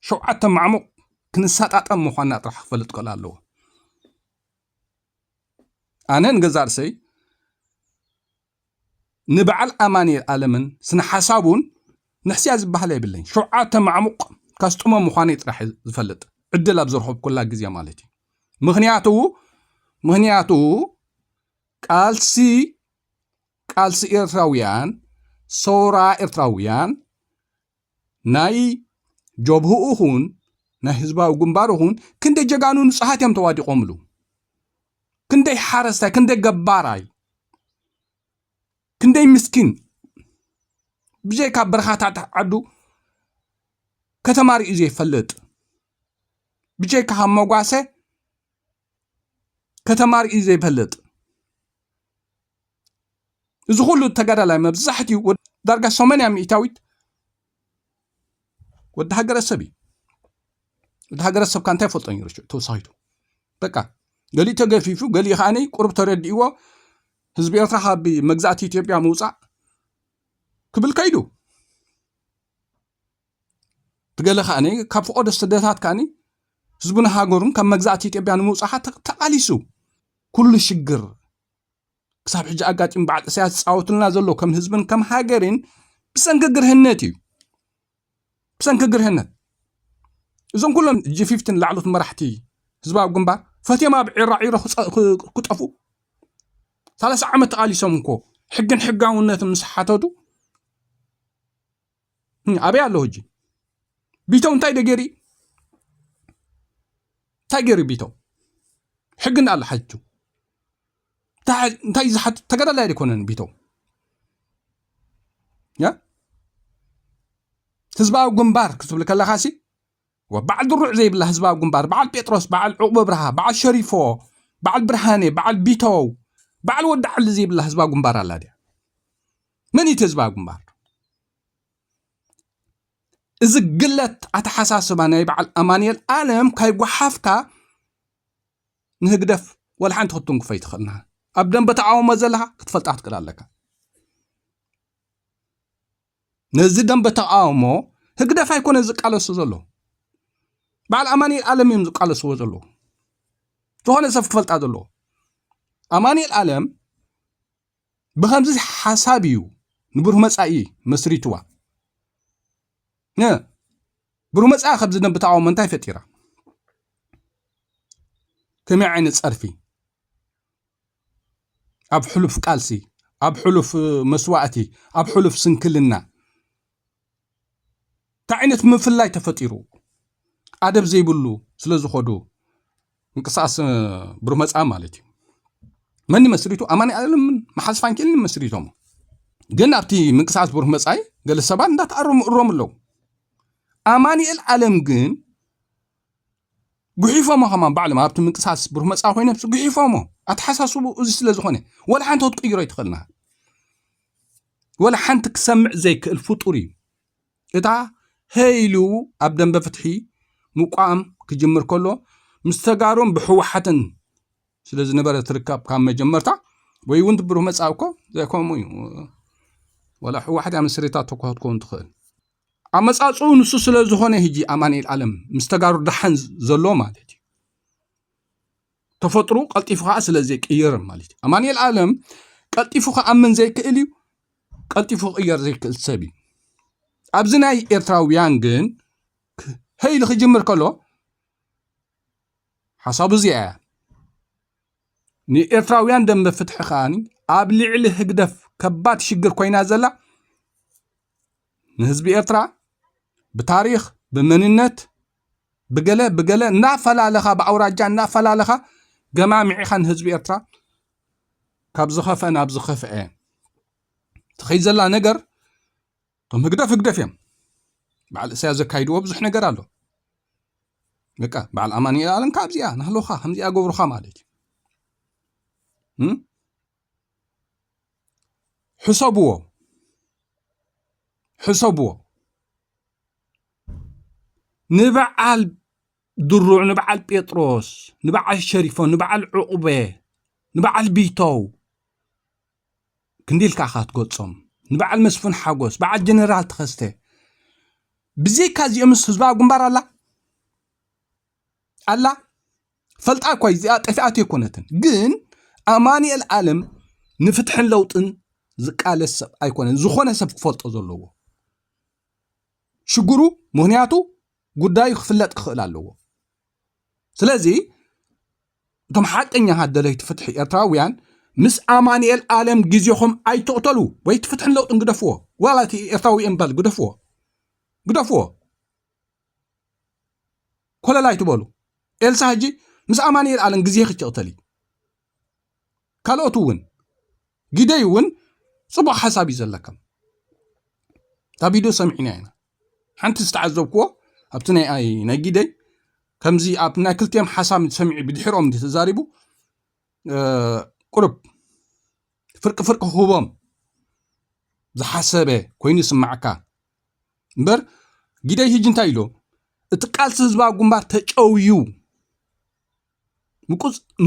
ሸውዓተ ማዕሙቕ ክንሰጣጠም ምዃንና ጥራሕ ክፈልጥ ክእል ኣለዎ። ኣነ ንገዛእ ርእሰይ ንበዓል ኣማኑኤል ኣለምን ስነ ሓሳቡን ንሕስያ ዝበሃል የብለኝ። ሸውዓተ ማዕሙቕ ከስጥሞ ምዃነይ ጥራሕ ዝፈልጥ ዕድል ኣብ ዝረኸብኩላ ግዜ ማለት እዩ። ምኽንያቱ ምኽንያቱ ቃልሲ ቃልሲ ኤርትራውያን ሰውራ ኤርትራውያን ናይ ጀብህኡ ኹን ናይ ህዝባዊ ግንባር ኹን ክንደይ ጀጋኑ ንጹሃት እዮም ተዋዲቖምሉ። ክንደይ ሓረስታይ ክንደይ ገባራይ ክንደይ ምስኪን ብጀካ በረኻታት ዓዱ ከተማ ርእዩ ዘይፈልጥ ብጀካ ካብ መጓሰ ከተማ ርእዩ ዘይፈልጥ እዚ ኩሉ ተጋዳላይ መብዛሕትኡ ወድ- ዳርጋ ሰማንያ ሚእታዊት ወዲ ሃገረሰብ እዩ። ወዲ ሃገረሰብ ካ እንታይ ፈልጦ ነይሩ ሽዑ ተወሳኺቱ በቃ ገሊኡ ተገፊፉ ገሊኡ ከዓኒ ቁሩብ ተረዲእዎ ህዝቢ ኤርትራ ካብ መግዛእቲ ኢትዮጵያ ምውፃእ ክብል ከይዱ ትገለ ከዓኒ ካብ ፈቆዶ ስደታት ከዓኒ ህዝቡን ሃገሩን ካብ መግዛእቲ ኢትዮጵያ ንምውፃእ ተ- ተቃሊሱ ኩሉ ሽግር ክሳብ ሕጂ ኣጋጢሙ በዓል እስያስ ዝፃወትልና ዘሎ ከም ህዝብን ከም ሃገርን ብሰንኪ ግርህነት እዩ። ብሰንኪ ግርህነት እዞም ኩሎም ጂ ፊፍቲን ላዕሎት መራሕቲ ህዝባዊ ግንባር ፈትዮም ኣብ ዒራዒሮ ክፀ- ክ- ክጠፉ ሰላሳ ዓመት ተቃሊሶም እኮ ሕግን ሕጋውነትን ምስ ሓተቱ ኣበይ ኣሎ ሕጂ? ቢተው እንታይ ደገሪ እንታይ ገይሩ ቢተው ሕግን ኣለ ሓቱ እንታይ ዝሓት ተጋዳላይ ኣይኮነን ቢተው ያ ህዝባዊ ግንባር ክትብል ከለኻ ሲ በዓል ድሩዕ ዘይብላ ህዝባዊ ግንባር በዓል ጴጥሮስ በዓል ዕቁበ ብርሃ በዓል ሸሪፎ በዓል ብርሃኔ በዓል ቢተው በዓል ወዲ ዓሊ ዘይብላ ህዝባዊ ግንባር ኣላ ድያ? መን እዩ ህዝባዊ ግንባር? እዚ ግለት ኣተሓሳስባ ናይ በዓል ኣማንኤል ኣለም ካይጓሓፍካ ንህግደፍ ወላ ሓንቲ ክትትንክፎ ኣይትኽእልና። ኣብ ደንበ ተቃውሞ ዘለኻ ክትፈልጣ ክትክእል ኣለካ። ነዚ ደንበ ተቃውሞ ህግደፍ ኣይኮነ ዝቃለሱ ዘሎ በዓል ኣማንኤል ኣለም እዮም ዝቃለስዎ ዘለዉ። ዝኾነ ሰብ ክፈልጣ ዘለዎ ኣማንኤል ኣለም ብኸምዚ ሓሳብ እዩ ንብሩህ መጻኢ መስሪትዋ። ብሩህ መጻኢ ከብዚ ደንብ ተቃውሞ እንታይ ፈጢራ? ከመይ ዓይነት ጸርፊ? ኣብ ሕሉፍ ቃልሲ፣ ኣብ ሕሉፍ መስዋእቲ፣ ኣብ ሕሉፍ ስንክልና እንታይ ዓይነት ምፍላይ ተፈጢሩ? ኣደብ ዘይብሉ ስለ ዝኸዱ ምንቅስቃስ ብሩህ መጻኢ ማለት እዩ። መን መስሪቱ? ኣማኒ ኣለምን መሓዝ ፋንኪልን መስሪቶም። ግን ኣብቲ ምንቅስቃስ ብሩህ መጻኢ ገለ ሰባት እንዳተኣረሙ እሮም ኣለዉ። ኣማኒኤል ኣለም ግን ጉሒፎሞ ከማን ባዕሎም ኣብቲ ምንቅሳስ ብሩህ መጻኢ ኮይኖም ጉሒፎሞ። ኣተሓሳስቡ እዚ ስለ ዝኾነ ወላ ሓንቲ ክትቅይሮ ኣይትኽእልና። ወላ ሓንቲ ክሰምዕ ዘይክእል ፍጡር እዩ። እታ ሀይሉ ኣብ ደንበ ፍትሒ ምቋም ክጅምር ከሎ ምስ ተጋሩን ብህወሓትን ስለ ዝነበረ ትርከብ ካብ መጀመርታ ወይ እውን ብሩህ መጻኢ እኮ ዘይከምኡ እዩ። ወላ ህወሓት እያ መስሪታ ተኳ ክትከውን ትኽእል። ኣመጻጽኡ ንሱ ስለ ዝኾነ ህጂ ኣማኑኤል ኣለም ምስ ተጋሩ ደሓን ዘሎ ማለት እዩ። ተፈጥሩ ቀልጢፉ ከዓ ስለ ዘይቅየር ማለት እዩ። ኣማኑኤል ኣለም ቀልጢፉ ክኣምን ዘይክእል እዩ። ቀልጢፉ ክቅየር ዘይክእል ሰብ እዩ። ኣብዚ ናይ ኤርትራውያን ግን ክ- ሀይል ክጅምር ከሎ ሓሳቡ እዚኣ እያ። ንኤርትራውያን ደንበ ፍትሒ ከዓኒ ኣብ ልዕሊ ህግደፍ ከባድ ሽግር ኮይና ዘላ ንህዝቢ ኤርትራ ብታሪኽ ብመንነት ብገለ ብገለ እናፈላለኻ ብኣውራጃ እናፈላለኻ ገማሚዕኻ ንህዝቢ ኤርትራ ካብ ዝኸፍአ ናብ ዝኸፍአ ትኸይድ ዘላ ነገር እቶም ህግደፍ ህግደፍ እዮም። በዓል እሳያስ ዘካይድዎ ብዙሕ ነገር ኣሎ። በቃ በዓል ኣማኑኤል ኣለም ካብዚኣ ናህሎኻ ከምዚኣ ገብሩኻ ማለት እዩ። እም? ሕሰብዎ፣ ሕሰብዎ። ንበዓል ድሩዕ፣ ንበዓል ጴጥሮስ፣ ንበዓል ሸሪፎ፣ ንበዓል ዕቑበ፣ ንበዓል ቢተው ክንዲልካ ኢኻ ትገልጾም። ንበዓል መስፍን ሓጎስ፣ በዓል ጀነራል ተኸስተ። ብዘይካ እዚኦምስ ህዝባዊ ግንባር ኣላ? ኣላ? ፈልጣ እኳ እዚኣ ጠፊኣት ኣይኮነትን። ግን ኣማኑኤል ኣለም ንፍትሕን ለውጥን ዝቃለስ ሰብ ኣይኮነን። ዝኾነ ሰብ ክፈልጦ ዘለዎ ሽግሩ፣ ምኽንያቱ ጉዳዩ ክፍለጥ ክኽእል ኣለዎ። ስለዚ እቶም ሓቀኛታት ደለይቲ ፍትሒ ኤርትራውያን ምስ ኣማኑኤል ኣለም ግዜኹም ኣይትቕተሉ። ወይ እቲ ፍትሕን ለውጥን ግደፍዎ፣ ዋላ እቲ ኤርትራዊ እምበል ግደፍዎ፣ ግደፍዎ። ኮለል ኣይትበሉ። ኤልሳ ሕጂ ምስ ኣማኑኤል ኣለም ግዜኺ ትቕተሊ። ካልኦት እውን፣ ግደይ እውን ጽቡቕ ሓሳብ እዩ ዘለካ። እታ ቪድዮ ሰሚዕና ኢና። ሓንቲ ዝተዓዘብክዎ ኣብቲ ናይ ኣይ ናይ ግደይ ከምዚ ኣብ ናይ ክልቲኦም ሓሳብ ሰሚዑ ብድሕሮም እንዲ ተዛሪቡ ቁሩብ ፍርቂ ፍርቂ ክህቦም ዝሓሰበ ኮይኑ ይስማዓካ። እምበር ግደይ ህጂ እንታይ ኢሎ? እቲ ቃልሲ ህዝባዊ ግንባር ተጨውዩ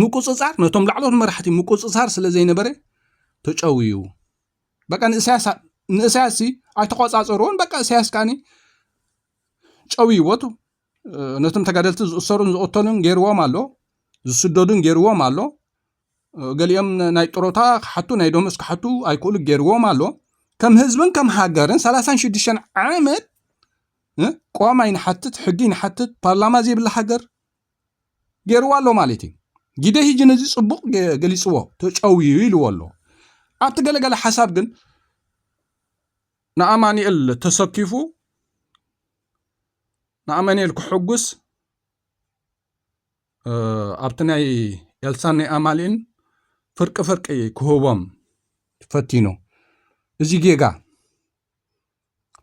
ምቁጽጻር ነቶም ላዕለዎት መራሕቲ ምቁጽጻር ስለ ዘይነበረ ተጨውዩ። በቃ ንእሳያስ ንእሳያስ ኣይተቆጻጸርዎን። በቃ እሳያስ ካኒ ጨውይዎ። ነቶም ተጋደልቲ ዝእሰሩን ዝቕተሉን ገይርዎም ኣሎ፣ ዝስደዱን ገይርዎም ኣሎ። ገሊኦም ናይ ጥሮታ ክሓቱ ናይ ደሞዝ ክሓቱ ኣይክእሉ ገይርዎም ኣሎ። ከም ህዝብን ከም ሃገርን ሰላሳን ሽዱሽተን ዓመት ቀዋም ኣይንሓትት፣ ሕጊ ይንሓትት፣ ፓርላማ ዘይብላ ሃገር ገይርዋ ኣሎ ማለት እዩ። ጊደ ሂጂ ነዚ ጽቡቕ ገሊጽዎ፣ ተጨውዩ ኢልዎ ኣሎ። ኣብቲ ገለገለ ሓሳብ ግን ንኣማኑኤል ተሰኪፉ ንኣማኑኤል ክሕጉስ ኣብቲ ናይ ኤልሳን ናይ ኣማሊእን ፍርቂ ፍርቂ ክህቦም ፈቲኑ። እዚ ጌጋ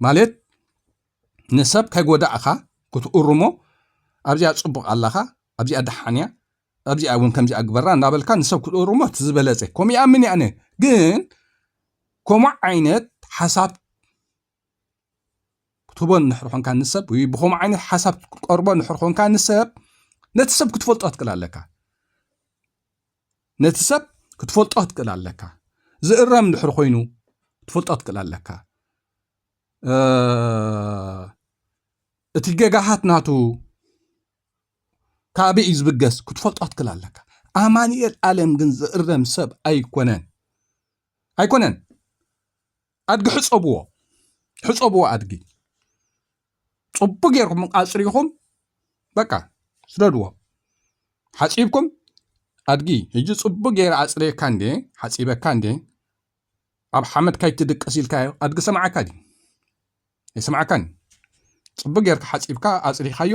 ማለት ንሰብ ከይጎዳእኻ ክትእርሞ ኣብዚኣ ጽቡቕ ኣለኻ፣ ኣብዚኣ ደሓን እያ፣ ኣብዚኣ እውን ከምዚኣ ግበራ እንዳበልካ ንሰብ ክትእርሞ እቲ ዝበለጸ። ከምኡ ይኣምን እየ ኣነ። ግን ከምኡ ዓይነት ሓሳብ ክትህቦ እንድሕር ኮንካ ንሰብ ወይ ብኸምኡ ዓይነት ሓሳብ ክትቀርቦ እንድሕር ኮንካ ንሰብ ነቲ ሰብ ክትፈልጦ ክትክእል ኣለካ። ነቲ ሰብ ክትፈልጦ ክትክእል ኣለካ። ዝእረም እንድሕር ኮይኑ ክትፈልጦ ክትክእል ኣለካ። እቲ ገጋሃት ናቱ ካበይ እዩ ዝብገስ ክትፈልጦ ክትክእል ኣለካ። ኣማኑኤል ኣለም ግን ዝእረም ሰብ ኣይኮነን። ኣይኮነን። ኣድጊ ሕጸብዎ። ሕጸብዎ ኣድጊ። ጽቡቅ ጌርኩም ኣጽሪኹም በቃ ስደድዎ። ሓጺብኩም ኣድጊ፣ ሕጂ ጽቡቅ ገይረ ኣጽርየካ እንዴ፣ ሓጺበካ እንዴ፣ ኣብ ሓመድ ካይትድቅስ ኢልካዮ፣ ኣድጊ ሰማዓካ ድዩ? ኣይሰማዓካን። ጽቡቅ ጌርካ ሓጺብካ ኣጽሪኻዮ፣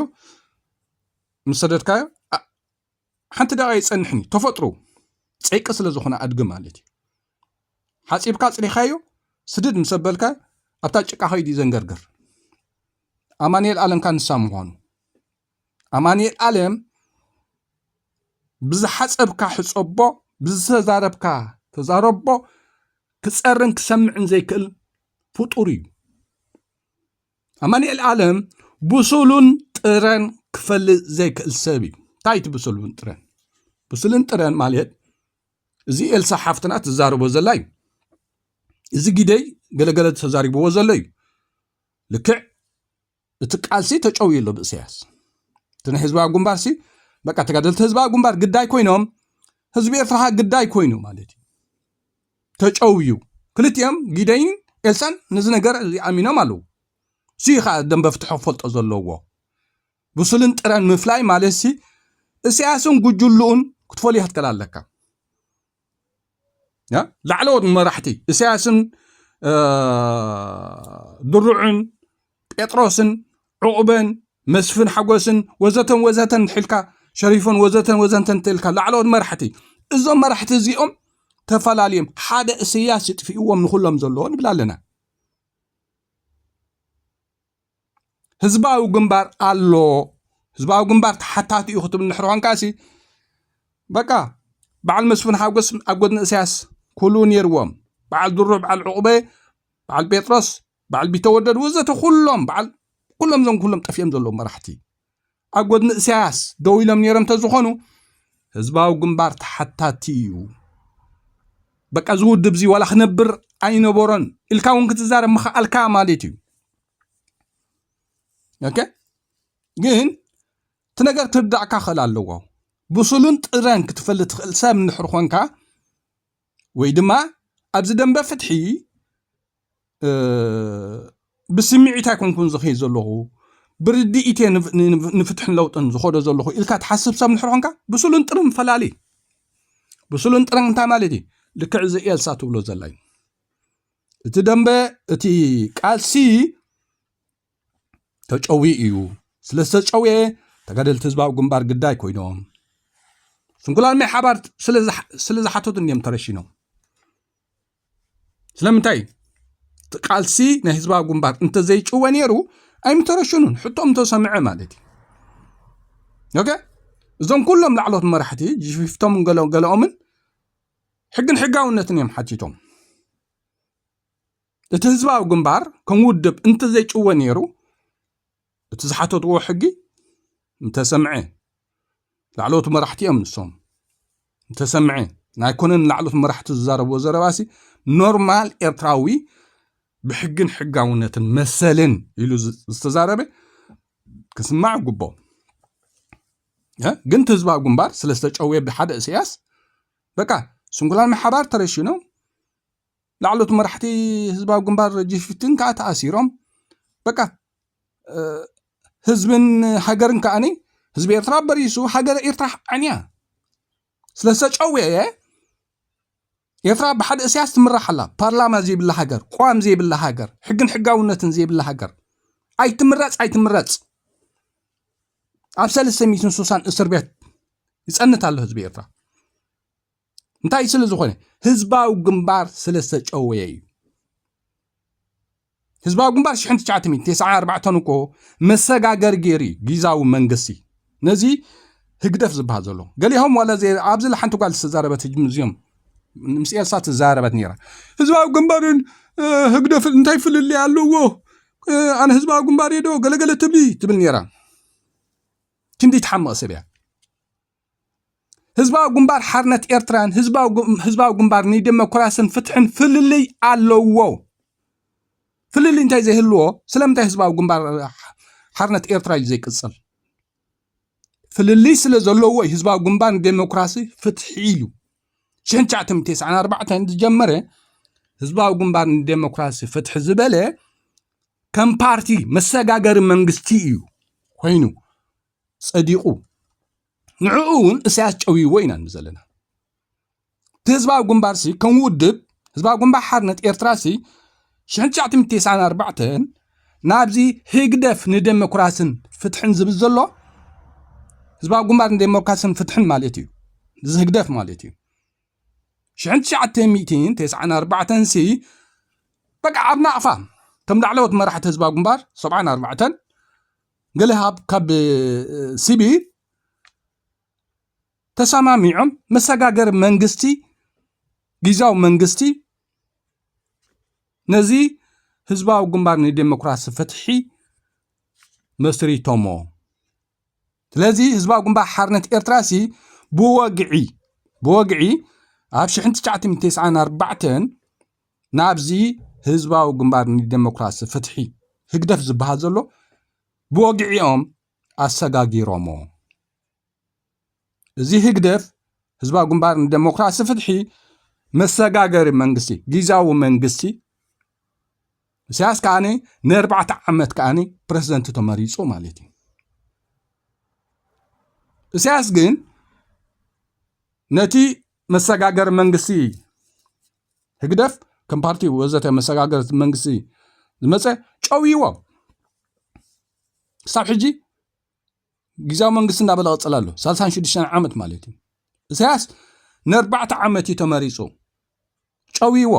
ምስ ሰደድካዮ፣ ኣ-፣ ሓንቲ ደቂቃ ይጸንሕን እዩ። ተፈጥሮ ጸይቂ ስለ ዝኾነ ኣድጊ ማለት እዩ። ሓጺብካ ኣጽሪኻዮ፣ ስድድ ምስ ኣበልካ፣ ኣብታ ጭቃ ከይዱ እዩ ዘንገርግር። ኣማኑኤል ኣለምካ ንሳ ምዃኑ። ኣማኑኤል ኣለም ብዝሓጸብካ ሕጸቦ፣ ብዝተዛረብካ ተዛረቦ፣ ክጸርን ክሰምዕን ዘይክእል ፍጡር እዩ። ኣማኑኤል ኣለም ብሱሉን ጥረን ክፈልጥ ዘይክእል ሰብ እዩ። እንታይ እቲ ብሱሉን ጥረን? ብሱልን ጥረን ማለት እዚ ኤልሳ ሓፍትና ትዛረቦ ዘላ እዩ። እዚ ግደይ ገለገለ ተዛሪብዎ ዘሎ እዩ። ልክዕ እቲ ቃልሲ ተጨውዩ ኣሎ ብእሰያስ። እቲ ናይ ህዝባዊ ግንባርሲ በቃ ተጋደልቲ ህዝባዊ ግንባር ግዳይ ኮይኖም፣ ህዝቢ ኤርትራ ግዳይ ኮይኑ ማለት እዩ። ተጨውዩ። ክልቲኦም ጊደይን ኤልሳን ነዚ ነገር እዚ ኣሚኖም ኣለዉ። እዚ ኸኣ ደንበ ፍትሖ ክፈልጦ ዘለዎ። ብሱልን ጥረን ምፍላይ ማለት ሲ እሰያስን ጉጅልኡን ክትፈልዮ ክትከል ኣለካ። ያ? ላዕለዎት መራሕቲ እሰያስን፣ እ፣ ድሩዕን፣ ጴጥሮስን፣ ዑቕበን፣ መስፍን ሓጎስን፣ ወዘተን ወዘተን ሒልካ፣ ሸሪፎን ወዘተን ወዘተን ተልካ፣ ላዕለዎት መራሕቲ። እዞም መራሕቲ እዚኦም ተፈላልዮም፣ ሓደ እሰያስ ይጥፍእዎም ንኹሎም ዘለዎ ንብል ኣለና። ህዝባዊ ግንባር ኣሎ። ህዝባዊ ግንባር ተሓታቲ እዩ ክትብል እንድሕር ኾንካሲ፣ በቃ፣ በዓል መስፍን ሓጎስ ኣብ ጎድኒ እሰያስ ኩሉ ነይርዎም። በዓል ድሩዕ፣ በዓል ዑቕበ፣ በዓል ጴጥሮስ፣ በዓል ቢተወደድ ወዘተ ኩሎም፣ በዓል፣ ኩሎም እዞም ኩሎም ጠፊኦም ዘለዉ መራሕቲ ኣብ ጎድኒ እሰያስ ደው ኢሎም ነይሮም እንተዝኾኑ፣ ህዝባዊ ግንባር ተሓታቲ እዩ። በቃ፣ እዚ ውድብ እዚ ዋላ ክነብር ኣይነበሮን ኢልካ እውን ክትዛረብ ምኽኣልካ ማለት እዩ። ኦኬ? ግን እቲ ነገር ክርዳእካ ክኽእል ኣለዎ። ብሱሉን ጥረን ክትፈልጥ ትኽእል ሰብ እንድሕር ኾንካ፣ ወይ ድማ ኣብዚ ደንበ ፍትሒ፣ እ፣ ብስምዒት ኣይኮንኩን ዝኸይድ ዘለኹ፣ ብርድኢት እየ ንፍ-፣ ንፍ-፣ ንፍትሕን ለውጥን ዝኸዶ ዘለኹ ኢልካ ትሓስብ ሰብ እንድሕር ኾንካ፣ ብሱሉን ጥርን ፈላሊ። ብሱሉን ጥርን እንታይ ማለት እዩ? ልክዕ እዚ ኤልሳ ትብሎ ዘላ እዩ። እቲ ደንበ፣ እቲ ቃልሲ ተጨውዩ እዩ። ስለ ዝተጨውየ፣ ተጋደልቲ ህዝባዊ ግንባር ግዳይ ኮይኖም። ስንኩላን ማይ ሓባር ስለ ዝሓ-፣ ስለ ዝሓተቱ እንዲዮም ተረሺኖም። ስለምንታይ? እቲ ቃልሲ ናይ ህዝባዊ ግንባር እንተዘይጭወ ነይሩ፣ ኣይምተረሽኑን። ሕቶም እንተሰምዐ ማለት እዩ። ኦኬ? እዞም ኩሎም ላዕሎት መራሕቲ፣ ጂፊፍቶምን ገለ-፣ ገለኦምን ሕግን ሕጋውነትን እዮም ሓቲቶም። እቲ ህዝባዊ ግንባር ከም ውድብ እንተዘይጭወ ነይሩ፣ እቲ ዝሓተትዎ ሕጊ እንተሰምዐ፣ ላዕለዎት መራሕቲ እዮም ንሶም፣ እንተሰምዐ፣ ናይ ኮነ ንላዕለዎት መራሕቲ ዝዛረብዎ ዘረባሲ ኖርማል ኤርትራዊ ብሕግን ሕጋውነትን መሰልን ኢሉ ዝ-፣ ዝተዛረበ ክስማዕ ግቦ። እ? ግን እቲ ህዝባዊ ግንባር ስለ ዝተጨውየ ብሓደ እሰያስ፣ በቃ፣ ስንኩላን ማይ ሓባር ተረሺኖም፣ ላዕሎት መራሕቲ ህዝባዊ ግንባር ጂ ፊፍቲን ከዓ ተኣሲሮም። በቃ፣ እ፣ ህዝብን ሃገርን ከዓኒ፣ ህዝቢ ኤርትራ በሪሱ፣ ሃገር ኤርትራ ዓንያ። ስለ ዝተጨወየ፣ ኤርትራ ብሓደ እሰያስ ትምራሕ ኣላ። ፓርላማ ዘይብላ ሃገር፣ ቅዋም ዘይብላ ሃገር፣ ሕግን ሕጋውነትን ዘይብላ ሃገር። ኣይትምረጽ፣ ኣይትምረጽ። ኣብ ሰለስተ ሚእትን ስሳን እስር ቤት ይጸንት ኣሎ ህዝቢ ኤርትራ። እንታይ ስለ ዝኾነ? ህዝባዊ ግንባር ስለ ዝተጨወየ እዩ። ህዝባዊ ግንባር ሽሕን ትሽዓተ ሚእትን ተስዓን ኣርባዕተን እኮ መሰጋገሪ ገይሩ እዩ፣ ጊዛዊ መንግስቲ። ነዚ ህግደፍ ዝበሃል ዘሎ። ገሊኦም ዋላ ዘ-፣ ኣብዚ ሓንቲ ጓል ዝተዛረበት ህጂ ምስዚኦም፣ ምስ ኤልሳ ተዛረበት ነይራ። ህዝባዊ ግንባርን፣ እ፣ ህግደፍን እንታይ ፍልልይ ኣለዎ? እ፣ ኣነ ህዝባዊ ግንባር እየ ዶ ገለገለ ትብሊ? ትብል ነይራ። ክንደይ ትሓምቕ ሰብ እያ። ህዝባዊ ግንባር ሓርነት ኤርትራን ህዝባዊ ግ-፣ ህዝባዊ ግንባር ንዴሞክራስን ፍትሕን ፍልልይ ኣለዎ። ፍልልይ እንታይ ዘይህልዎ? ስለምንታይ ህዝባዊ ግንባር ሓርነት ኤርትራ እዩ ዘይቅጽል? ፍልልይ ስለ ዘለዎ እዩ ህዝባዊ ግንባር ንዴሞክራሲ ፍትሒ ኢሉ። ሽሕን ትሽዓተ ሚእትን ተስዓን ኣርባዕተን ዝጀመረ ህዝባዊ ግንባር ንዴሞክራሲ ፍትሒ ዝበለ ከም ፓርቲ መሰጋገሪ መንግስቲ እዩ ኮይኑ ጸዲቑ። ንዕኡ እውን እሳያስ ጨውይዎ ኢና ንብል ዘለና። እቲ ህዝባዊ ግንባርሲ ከም ውድብ፣ ህዝባዊ ግንባር ሓርነት ኤርትራሲ ሽሕን ትሽዓተ ሚእትን ተስዓን ኣርባዕተን ናብዚ ህግደፍ ንደሞክራስን ፍትሕን ዝብል ዘሎ፣ ህዝባዊ ግንባር ንደሞክራስን ፍትሕን ማለት እዩ። እዚ ህግደፍ ማለት እዩ። ሽሕን ትሽዓተ ሚእትን ተስዓን ኣርባዕተን ሲ በቃ ኣብ ናቕፋ ከም ላዕለዎት መራሕቲ ህዝባዊ ግንባር ሰብዓን ኣርባዕተን ገለ ካብ ሲቪል ተሰማሚዖም መሰጋገሪ መንግስቲ፣ ግዝያዊ መንግስቲ ነዚ ህዝባዊ ግንባር ንዴሞክራሲ ፍትሒ መስሪቶሞ። ስለዚ ህዝባዊ ግንባር ሓርነት ኤርትራሲ ብወግዒ ብወግዒ ኣብ ሽሕን ትሽዓተ ሚእትን ተስዓን ኣርባዕተን ናብዚ ህዝባዊ ግንባር ንዴሞክራሲ ፍትሒ ህግደፍ ዝበሃል ዘሎ ብወግዒኦም ኣሰጋጊሮሞ። እዚ ህግደፍ ህዝባዊ ግንባር ንዴሞክራሲ ፍትሒ መሰጋገሪ መንግስቲ፣ ግዝያዊ መንግስቲ፣ ኢሳያስ ከኣ ንኣርባዕተ ዓመት ከኣ ፕረዚደንት ተመሪጹ ማለት እዩ። ኢሳያስ ግን ነቲ መሰጋገሪ መንግስቲ ህግደፍ ከም ፓርቲ ወዘተ መሰጋገሪ መንግስቲ ዝመጸ ጨውይዎ። ክሳብ ሕጂ ግዝያዊ መንግስቲ እናበለ ቀጸለ ኣሎ። ሰላሳን ሽዱሽተን ዓመት ማለት እዩ። ኢሳያስ ንኣርባዕተ ዓመት እዩ ተመሪጹ። ጨውይዎ።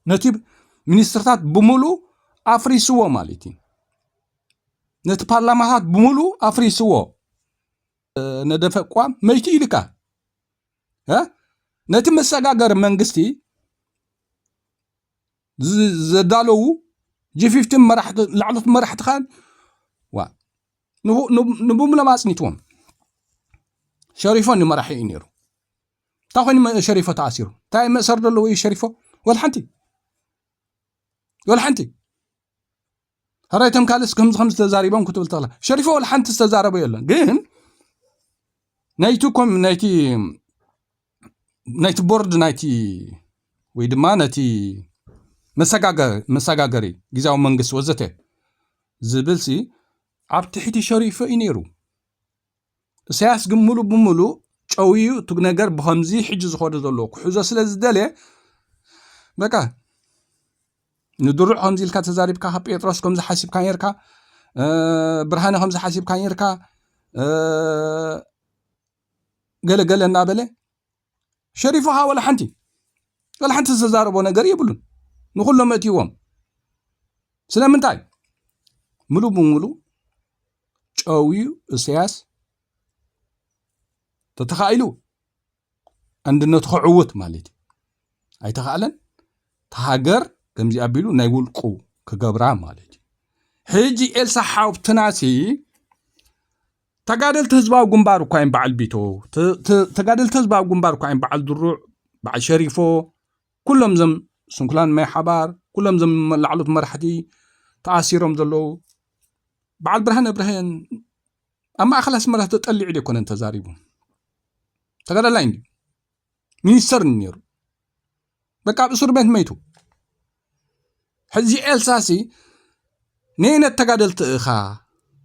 ነቲ ሚኒስትርታት ብምሉእ ኣፍሪስዎ ማለት እዩ። ነቲ ፓርላማታት ብምሉእ ኣፍሪስዎ። ነደፈ እቋም መይቲ ኢልካ፣ እ? ነቲ መሰጋገሪ መንግስቲ ዝ-፣ ዘዳለዉ ጂ ፊፍቲን መራሕቲ፣ ላዕሎት መራሕቲ ኻን፣ ዋ፣ ንቡ-፣ ንቡ-፣ ንብምሎም ኣጽኒትዎም። ሸሪፎ ንመራሒ እዩ ነይሩ። እንታይ ኮይኑ መ-፣ ሸሪፎ ተኣሲሩ? እንታይ መእሰር ዘለዎ እዩ ሸሪፎ? ወላ ሓንቲ። ወላ ሓንቲ። ሕራይ ተምካልስ ከምዚ ከምዚ ተዛሪቦም ክትብል ተኽላ። ሸሪፎ ወላ ሓንቲ ዝተዛረቦ የለን። ግን ናይቲ ኮም-፣ ናይቲ፣ ናይቲ ቦርድ ናይቲ ወይ ድማ ነቲ መሰጋገ-፣ መሰጋገሪ ግዝያዊ መንግስቲ ወዘተ ዝብልሲ ኣብ ትሕቲ ሸሪፎ እዩ ነይሩ። ኢሳያስ ግን ሙሉ ብሙሉ ጨውዩ እቲ ነገር ብኸምዚ ሕጂ ዝኾደ ዘሎ ክሕዞ ስለ ዝደልየ፣ በቃ ንድሩዕ ከምዚ ኢልካ ተዛሪብካ፣ ካብ ጴጥሮስ ከምዚ ሓሲብካ ነርካ፣ እ፣ ብርሃነ ከምዚ ሓሲብካ ነርካ፣ እ፣ ገለ ገለ እናበለ ሸሪፉ ኸኣ ወላ ሓንቲ፣ ወላ ሓንቲ ዝተዛረቦ ነገር የብሉን። ንኹሎም መእትይዎም። ስለምንታይ? ሙሉ ብሙሉ ጨውዩ ኢሳያስ ተተኻኢሉ ኣንድነቱ ከዕውት ማለት እዩ። ኣይተኻእለን። እታ ሃገር ከምዚ ኣቢሉ ናይ ውልቁ ክገብራ ማለት እዩ። ሕጂ ኤልሳ ሓውትናሲ ተጋደልቲ ህዝባዊ ግንባር እኳ እዮም በዓል ቢቶ፣ ተ-፣ ተ-፣ ተጋደልቲ ህዝባዊ ግንባር እኳ እዮም በዓል ድሩዕ፣ በዓል ሸሪፎ፣ ኩሎም ዘም ስንኩላን ማይ ሓባር፣ ኩሎም ዘም ላዕሎት መራሕቲ ተኣሲሮም ዘለዉ፣ በዓል ብርሃነ ብርሃን ኣብ ማእከል ኣስመራ ተጠሊዑ ደይኮነን ተዛሪቡ። ተጋዳላይ እንድዩ። ሚኒስተር ነይሩ። በቃ ኣብ እስር ቤት መይቱ። ሕዚ ኤልሳሲ ነየነት ተጋደልቲ ኢኻ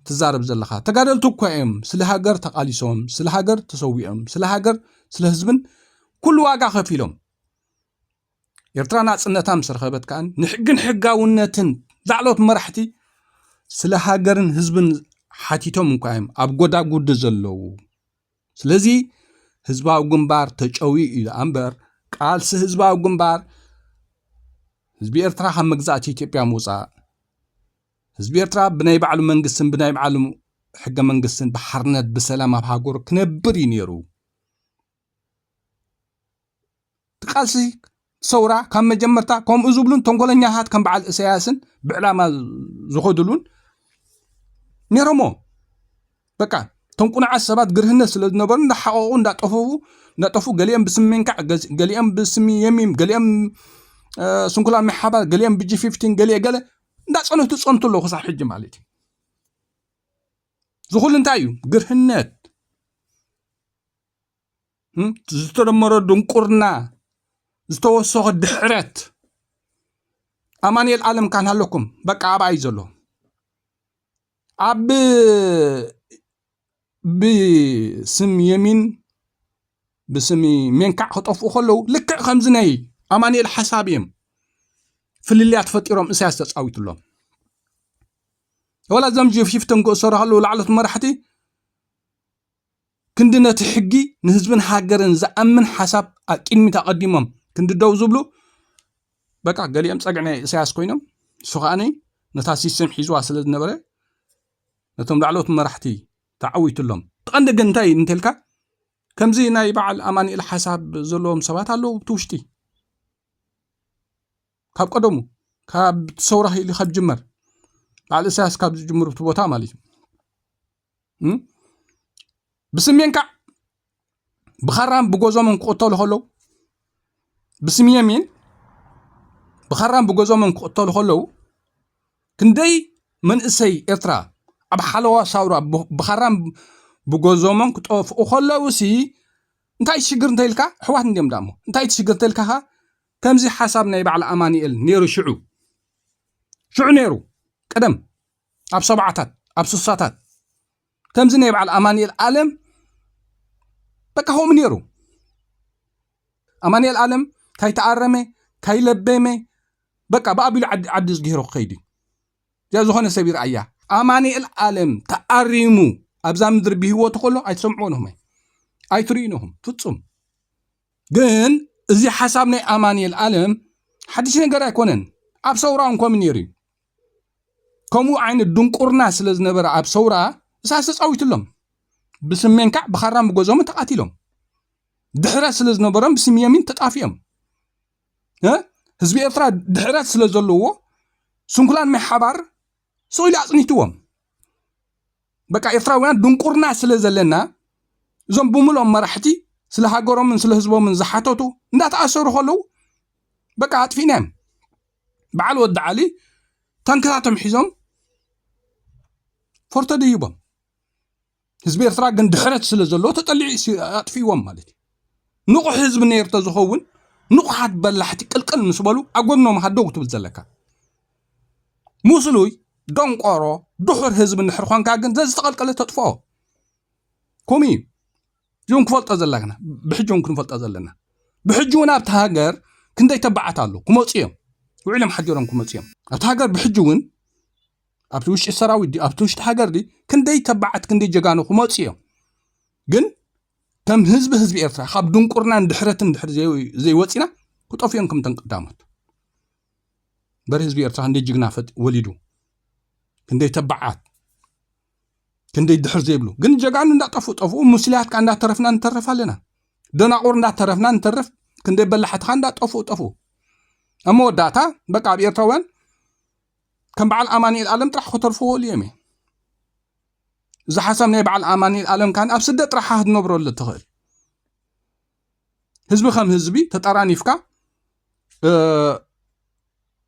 ትዛረብ ዘለኻ? ተጋደልቲ እኮ እዮም ስለ ሃገር ተቓሊሶም፣ ስለ ሃገር ተሰዊኦም፣ ስለ ሃገር፣ ስለ ህዝብን ኩሉ ዋጋ ከፊሎም። ኤርትራ ናጽነታ ምስ ረኸበት ከኣ ንሕግን ሕጋውነትን ላዕለዎት መራሕቲ ስለ ሃገርን ህዝብን ሓቲቶም እንኳ እዮም ኣብ ጎዳጉዲ ዘለዉ። ስለዚ ህዝባዊ ግንባር ተጨውዩ እዩ ደኣ እምበር፣ ቃልሲ ህዝባዊ ግንባር ህዝቢ ኤርትራ ካብ መግዛእቲ ኢትዮጵያ ምውጻእ፣ ህዝቢ ኤርትራ ብናይ ባዕሉ መንግስትን ብናይ ባዕሉ ሕገ መንግስትን ብሓርነት ብሰላም ኣብ ሃገሩ ክነብር እዩ ነይሩ። እቲ ቃልሲ ሰውራ ካብ መጀመርታ ከምኡ ዝብሉን ተንኮለኛታት ከም በዓል ኢሳያስን ብዕላማ ዝኸዱሉን ነይሮሞ። በቃ እቶም ቁኑዓት ሰባት ግርህነት ስለ ዝነበሩ እንዳሓቐቑ እንዳጠፈፉ፣ እንዳጠፉ፣ ገሊኦም ብስሚ መንካዕ፣ ገዝ-፣ ገሊኦም ብስሚ የሚም፣ ገሊኦም፣ እ፣ ስንኩላን ማይ ሓባር፣ ገሊኦም ብጂ ፊፍቲን፣ ገሊኦም ገለ እንዳጸነቱ ጸንቱ ኣለዉ ክሳብ ሕጂ ማለት እዩ። እዚ ኩሉ እንታይ እዩ? ግርህነት። እም? ዝተደመረ ድንቁርና፣ ዝተወሰኸ ድሕረት። ኣማኑኤል ኣለም ካን ኣለኩም፣ በቃ ኣብኣ እዩ ዘሎ። ኣብ ብስም የሚን ብስም ሜንካዕ ክጠፍኡ ከለዉ ልክዕ ከምዚ ናይ ኣማኑኤል ሓሳብ እዮም ፍልልያት ፈጢሮም እሳያስ ተጻዊትሎም። ወላ እዞም ጅፍሽፍትን ክእሰሩ ከለዉ ላዕለዎት መራሕቲ ክንዲ ነቲ ሕጊ ንህዝብን ሃገርን ዝኣምን ሓሳብ ኣብ ቅድሚት ኣቐዲሞም ክንዲ ደው ዝብሉ በቃ ገሊኦም ጸግዒ ናይ እሳያስ ኮይኖም እሱ ከኣ ነታ ሲስተም ሒዝዋ ስለ ዝነበረ ነቶም ላዕለዎት መራሕቲ ተዓዊትሎም። ቀንዲ ግን እንታይ እንተልካ ከምዚ ናይ በዓል ኣማኑኤል ሓሳብ ዘለዎም ሰባት ኣለዉ እቲ ውሽጢ ካብ ቀደሙ ካብ ሰውራ ኢሉ ካብ ጅመር በዓል እሳያስ ካብ ዝጅምሩ እቲ ቦታ ማለት እዩ። ብስሜን ካዕ ብኻራን ብጎዞምን ክቕተሉ ከለዉ ብስሜን ብኻራን ብጎዞምን ክቕተሉ ከለዉ ክንደይ መንእሰይ ኤርትራ ኣብ ሓለዋ ሳውራ ብኻራን ብጎዞምን ክጠፍኡ ከለዉ ሲ እንታይ ሽግር እንተኢልካ ኣሕዋት እንዲዮም ዳሞ እንታይ ሽግር እንተኢልካ ከምዚ ሓሳብ ናይ በዓል ኣማኑኤል ነይሩ ሽዑ ሽዑ ነይሩ ቀደም ኣብ ሰብዓታት ኣብ ስሳታት ከምዚ ናይ በዓል ኣማኑኤል ኣለም በቃ ከምኡ ነይሩ። ኣማኑኤል ኣለም ካይተኣረመ ካይለበመ በቃ ብኣቢሉ ዓዲ ዝገይሮ ክኸይድ እዩ። እዚኣ ዝኾነ ሰብ ይርኣያ። ኣማኑኤል ኣለም ተኣሪሙ ኣብዛ ምድሪ ብህይወቱ ከሎ ኣይትሰምዕዎ ንኹም ኣይትርእዩ ንኹም ፍጹም። ግን እዚ ሓሳብ ናይ ኣማኑኤል ኣለም ሓድሽ ነገር ኣይኮነን። ኣብ ሰውራ እውን ከምኡ ነይሩ እዩ። ከምኡ ዓይነት ድንቁርና ስለ ዝነበረ ኣብ ሰውራ እሳስ ተጻዊትሎም ብስሜን ካዕ ብኻራን ብጎዞምን ተቓቲሎም ድሕረት ስለ ዝነበሮም ብስም የሚን ተጣፊኦም ህዝቢ ኤርትራ ድሕረት ስለ ዘለዎ ስንኩላን ማይ ሓባር ስቕ ኢሉ ኣጽኒትዎም። በቃ ኤርትራውያን ድንቁርና ስለ ዘለና እዞም ብምሎም መራሕቲ ስለ ሃገሮምን ስለ ህዝቦምን ዝሓተቱ እንዳተኣሰሩ ከለዉ በቃ ኣጥፊእናዮም። በዓል ወዲ ዓሊ ታንክታቶም ሒዞም ፎርቶ ደይቦም። ህዝቢ ኤርትራ ግን ድሕረት ስለ ዘለዎ ተጠሊዑ ኣጥፊእዎም ማለት እዩ። ንቑሕ ህዝቢ ነይሩ ተዝኸውን ንቑሓት በላሕቲ ቅልቅል ምስ በሉ ኣብ ጎድኖም ሃደው ክትብል ዘለካ። ሙስሉይ ደንቆሮ ድሑር ህዝቢ እንድሕር ኾንካ ግን ዘዝተቐልቀለ ተጥፍኦ። ከምኡ እዩ። እዚኦም ክፈልጦ ዘለና ብሕጂ እውን ክንፈልጦ ዘለና። ብሕጂ እውን ኣብቲ ሃገር ክንደይ ተባዓት ኣሎ ክመፁ እዮም። ውዕሎም ሓዲሮም ክመፁ እዮም ኣብቲ ሃገር ብሕጂ እውን ኣብቲ ውሽጢ ሰራዊት ድዩ ኣብቲ ውሽጢ ሃገር ድዩ ክንደይ ተባዓት ክንደይ ጀጋኑ ክመፁ እዮም። ግን ከም ህዝቢ ህዝቢ ኤርትራ ካብ ድንቁርናን ድሕረትን ድሕር ዘይወፂና ክጠፍኡ እዮም ከምተን ቀዳሞት። በሪ ህዝቢ ኤርትራ ክንደይ ጅግና ወሊዱ ክንደይ ተባዓት ክንደይ ድሕር ዘይብሉ ግን ጀጋኑ እንዳጠፍኡ ጠፍኡ። ሙስሊያት ከዓ እንዳተረፍና ንተርፍ ኣለና። ደናቑር እንዳተረፍና ንተርፍ። ክንደይ በላሕትኻ እንዳጠፍኡ ጠፍኡ። ኣብ መወዳእታ በቃ ኣብ ኤርትራውያን ከም በዓል ኣማኑኤል ኣለም ጥራሕ ከተርፍዎ ልዮም እየ። እዚ ሓሳብ ናይ በዓል ኣማኑኤል ኣለም ካን ኣብ ስደት ጥራሕ ክትነብረሉ ትኽእል። ህዝቢ ከም ህዝቢ ተጠራኒፍካ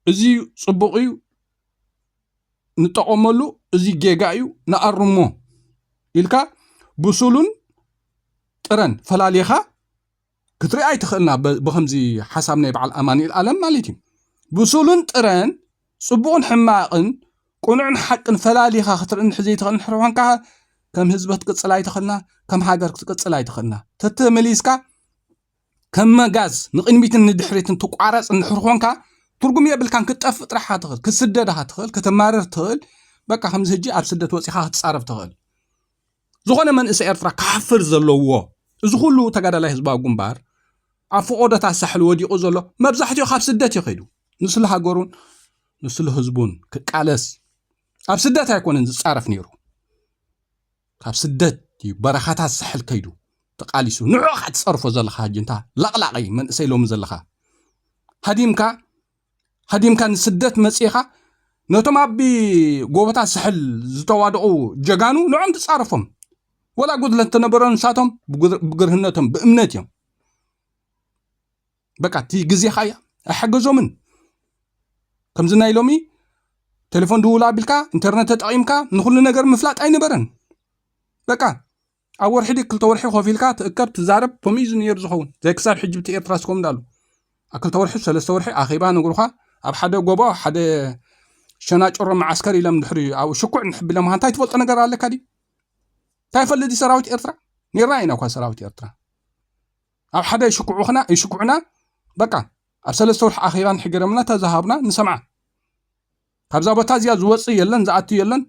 እዚ ጽቡቕ እዩ ንጠቐመሉ፣ እዚ ጌጋ እዩ ንኣርሞ ኢልካ ብሱሉን ጥረን ፈላሊኻ ክትርኢ ኣይትኽእልና። ብከምዚ ሓሳብ ናይ በዓል ኣማኑኤል ኣለም ማለት እዩ። ብሱሉን ጥረን ጽቡቕን ሕማቕን ቅኑዕን ሓቅን ፈላሊኻ ክትርኢ እንድሕር ዘይትኽእል እንድሕር ኮንካ ከም ህዝቢ ክትቅጽል ኣይትኽእልና፣ ከም ሃገር ክትቅጽል ኣይትኽእልና። ተተመሊስካ ከም መጋዝ ንቕድሚትን ንድሕሪትን ትቋረጽ እንድሕር ኮንካ ትርጉም የብልካን። ክትጠፍእ ጥራሕ ትኽእል፣ ክትስደድ ትኽእል፣ ክትማረር ትኽእል። በቃ ከምዚ ሕጂ ኣብ ስደት ወጺኻ ክትጻረፍ ትኽእል። ዝኾነ መንእሰይ ኤርትራ ክሓፍር ዘለዎ እዚ ኩሉ ተጋዳላይ ህዝባዊ ግንባር ኣብ ፈቆዶታት ሳሕል ወዲቑ ዘሎ መብዛሕትኡ ካብ ስደት እዩ ከይዱ። ንስለ ሃገሩን ንስለ ህዝቡን ክቃለስ ኣብ ስደት ኣይኮነን ዝጻረፍ ነይሩ። ካብ ስደት እዩ በረኻታት ሳሕል ከይዱ ተቃሊሱ። ንዑ ኸዓ ትጸርፎ ዘለኻ ጅንታ ለቕላቒ መንእሰይ ሎሚ ዘለኻ ሃዲምካ ሃዲምካ ንስደት መጺኻ ነቶም ኣብ ጎቦታት ሳሕል ዝተዋደቑ ጀጋኑ ንዖም ትጻረፎም። ወላ ጉድለት ተነበሮ ንሳቶም ብግርህነቶም ብእምነት እዮም። በቃ እቲ ግዜኻ እያ ኣይሓገዞምን። ከምዚ ናይ ሎሚ ቴሌፎን ድውል ኣቢልካ ኢንተርነት ተጠቒምካ ንኹሉ ነገር ምፍላጥ ኣይነበረን። በቃ ኣብ ወርሒ ድዩ ክልተ ወርሒ ኮፍ ኢልካ ትእከብ ትዛረብ። ከምኡ እዩ ነይሩ ዝኸውን። ዘይ ክሳብ ሕጂ ብቲ ኤርትራ ስኮም እንዳሉ ኣብ ክልተ ወርሒ ሰለስተ ወርሒ ኣኼባ ነግሩኻ ኣብ ሓደ ጎቦ ሓደ ሸናጭሮ መዓስከር ኢሎም ድሕሪ ኣብኡ ሽኩዕ ንሕብሎም እንታይ ትፈልጦ ነገር ኣለካ ድዩ? እንታይ ይፈልጥ እዩ ሰራዊት ኤርትራ? ኔርና ኢና እኳ ሰራዊት ኤርትራ። ኣብ ሓደ ይሽኩዑኽና ይሽኩዑና። በቃ ኣብ ሰለስተ ወርሒ ኣኼባ ንሕገረምና ተዛሃብና ንሰምዓ። ካብዛ ቦታ እዚኣ ዝወፅእ የለን ዝኣቱ የለን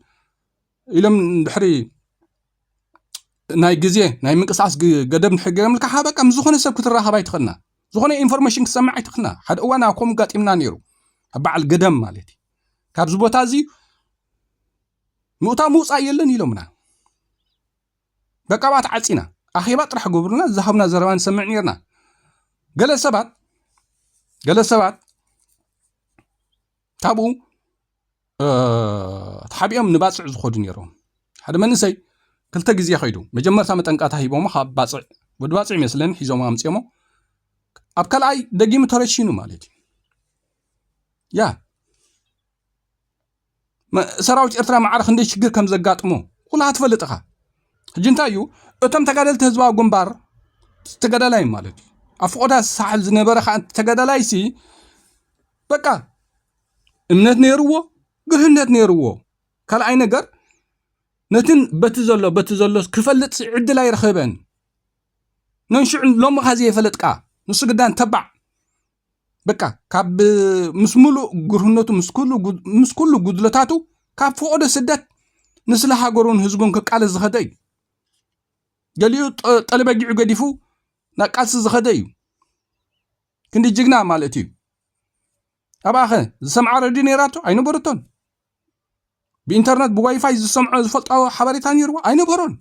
ኢሎም ድሕሪ ናይ ግዜ ናይ ምንቅስቃስ ግ- ገደብ ንሕገረምልካ ሓ በቃ ምስ ዝኾነ ሰብ ክትራኸብ ኣይትኽእልና። ዝኾነ ኢንፎርሜሽን ክትሰምዕ ኣይትኽእልና። ሓደ እዋን ኣብ ከምኡ ጋጢምና ነይሩ፣ ኣብ በዓል ገደም ማለት እዩ። ካብዚ ቦታ እዚ ምእታ ምውፃእ የለን ኢሎምና። በቃ ባት ዓፂና ኣኼባ ጥራሕ ገብሩና ዝሃብና ዘረባ ንሰምዕ ነርና። ገለ ሰባት ገለ ሰባት ካብኡ ተሓቢኦም ንባፅዕ ዝኸዱ ነይሮም። ሓደ መንእሰይ ክልተ ግዜ ከይዱ መጀመርታ መጠንቃታ ሂቦሞ ካብ ባፅዕ ወዲ ባፅዕ ይመስለኒ ሒዞሞ ኣምፅኦሞ ኣብ ካልኣይ ደጊሙ ተረሺኑ ማለት እዩ። ያ ሰራዊት ኤርትራ ማዕረ ክንደይ ሽግር ከም ዘጋጥሞ ኩላ ትፈልጥ ኢኻ። ሕጂ እንታይ እዩ እቶም ተጋደልቲ ህዝባዊ ግንባር ተጋዳላይ ማለት እዩ ኣብ ፍቆዳ ሳሕል ዝነበረ ከዓ ተጋዳላይ ሲ በቃ እምነት ነይርዎ፣ ግርህነት ነይርዎ። ካልኣይ ነገር ነትን በቲ ዘሎ በቲ ዘሎ ክፈልጥ ዕድል ኣይረኸበን። ነንሽዑ ሎሚ ካ ዘየፈለጥካ ንሱ ግዳን ተባዕ በቃ ካብ ምስ ሙሉእ ግርህነቱ ምስ ኩሉ ጉድለታቱ ካብ ፈቆዶ ስደት ንስለ ሃገሩን ህዝቡን ክቃለስ ዝኸደ እዩ። ገሊኡ ጠለበጊዑ ገዲፉ ናብ ቃልሲ ዝኸደ እዩ። ክንዲ ጅግና ማለት እዩ። ኣብኣኸ ዝሰምዓ ረድዩ ነይራቶ ኣይነበረቶን። ብኢንተርነት ብዋይፋይ ዝሰምዖ ዝፈልጦ ሓበሬታ ነይርዎ ኣይነበሮን።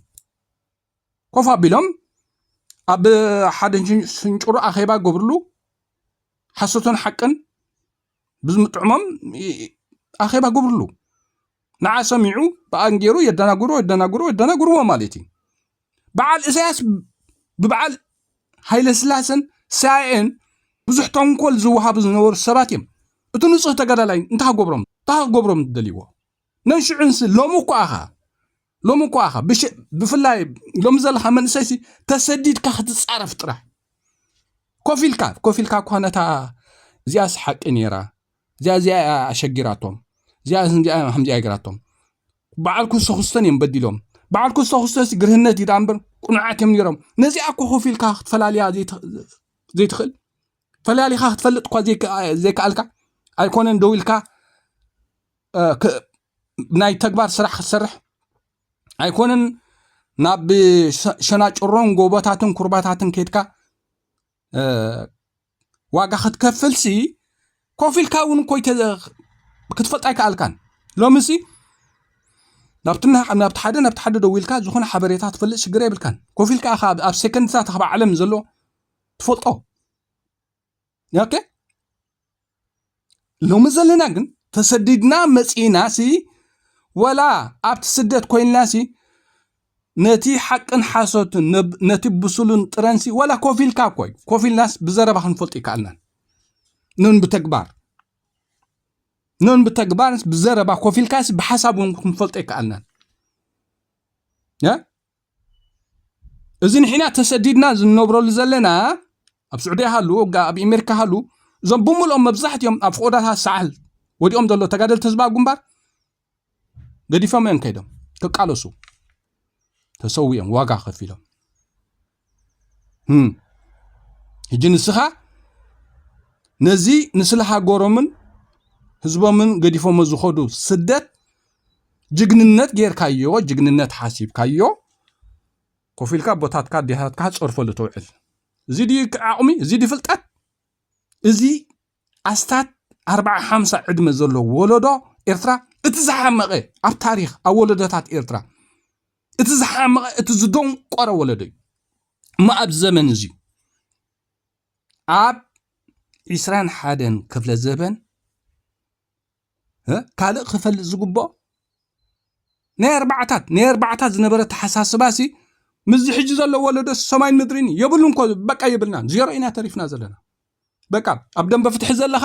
ኮፍ ኣቢሎም ኣብ ሓደ ሽንጭሮ ኣኼባ ገብርሉ ሓሶትን ሓቅን ብዝምጥዕሞም ኣኼባ ገብርሉ ንዓ ሰሚዑ ብኣን ገይሩ የደናግሮ የደናግሮ የደናግርዎ ማለት እዩ። በዓል እሳያስ ብበዓል ሃይለ ስላሰን ሳኤን ብዙሕ ተንኮል ዝወሃቡ ዝነበሩ ሰባት እዮም። እቲ ንጹህ ተጋዳላይ እንታይ ክገብሮም እንታይ ክገብሮም ዝደልይዎ ነንሽዑንስ ሎሚ እኮ ኣኻ ሎሚ እኮ ኣኻ ብፍላይ ሎሚ ዘለኻ መንእሰይሲ ተሰዲድካ ክትጻረፍ ጥራሕ ኮፊልካ ኮፊልካ እኳ ነታ እዚኣስ ሓቂ ነይራ እዚኣ እዚኣ ኣሸጊራቶም እዚኣ እዚኣ ከምዚኣ ገራቶም በዓል ኩስተ ኩስተን እዮም በዲሎም በዓል ኩስተ ኩስተስ ግርህነት እዩ ዳኣ እምበር ቁኑዓት እዮም ነይሮም ነዚኣ እኮ ኮፊልካ ክትፈላልያ ዘይትኽእል ፈላሊኻ ክትፈልጥ እኳ ዘይከኣልካ ኣይኮነን ደው ኢልካ ናይ ተግባር ስራሕ ክትሰርሕ ኣይኮነን ናብ ሸናጭሮን ጎቦታትን ኩርባታትን ከድካ ዋጋ ክትከፍል ሲ ኮፍ ኢልካ እውን እኮ ክትፈልጥ ኣይከኣልካን ሎምሲ ናብቲ ሓደ ናብቲ ሓደ ደው ኢልካ ዝኾነ ሓበሬታ ትፈልጥ ሽግር የብልካን ኮፍ ኢልካ ኣብ ሴከንድታት ካብ ዓለም ዘሎ ትፈልጦ ኦኬ ሎሚ ዘለና ግን ተሰዲድና መጺእና ሲ ወላ ኣብቲ ስደት ኮይንና ሲ ነቲ ሓቅን ሓሶትን ነቲ ብሱልን ጥረን ሲ ወላ ኮፍ ኢልካ ኮይ ኮፍ ኢልናስ ብዘረባ ክንፈልጥ ይከኣልናን ንን ብተግባር ንን ብተግባር ብዘረባ ኮፍ ኢልካስ ብሓሳብ እውን ክንፈልጦ ይከኣልናን እዚ ንሕና ተሰዲድና ዝነብረሉ ዘለና ኣብ ስዑዲ ሃሉ ኣብ ኤሜሪካ ሃሉ እዞም ብምልኦም መብዛሕትኦም ኣብ ፍቆዳታት ሰዓል ወዲኦም ዘሎ ተጋደልቲ ህዝባዊ ግንባር ገዲፎም እዮም ከይዶም ክቃለሱ ተሰዊኦም ዋጋ ከፊሎም ሕጂ ንስኻ ነዚ ንስለ ሃገሮምን ህዝቦምን ገዲፎሞ ዝኸዱ ስደት ጅግንነት ጌርካዮ ጅግንነት ሓሲብካዮ ኮፍ ኢልካ ኣቦታትካ ኣዴታትካ ጸርፈሉ ተውዕል እዚ ድዩ ዓቕሚ እዚ ድዩ ፍልጠት እዚ ኣስታት ኣርባዓ ሓምሳ ዕድመ ዘሎ ወለዶ ኤርትራ እቲ ዝሓመቐ ኣብ ታሪኽ ኣብ ወለዶታት ኤርትራ እቲ ዝሓመቐ እቲ ዝደንቆረ ወለዶ እዩ እሞ ኣብ ዘመን እዚ ኣብ ዕስራን ሓደን ክፍለ ዘበን ካልእ ክፈልጥ ዝግብኦ ናይ ኣርባዓታት ናይ ኣርባዓታት ዝነበረ ተሓሳስባ ሲ ምስዚ ሕጂ ዘሎ ወለዶ ሰማይን ምድሪን የብሉን ኮ በቃ የብልናን ዜሮ ኢና ተሪፍና ዘለና በቃ ኣብ ደንበ ፍትሒ ዘለኻ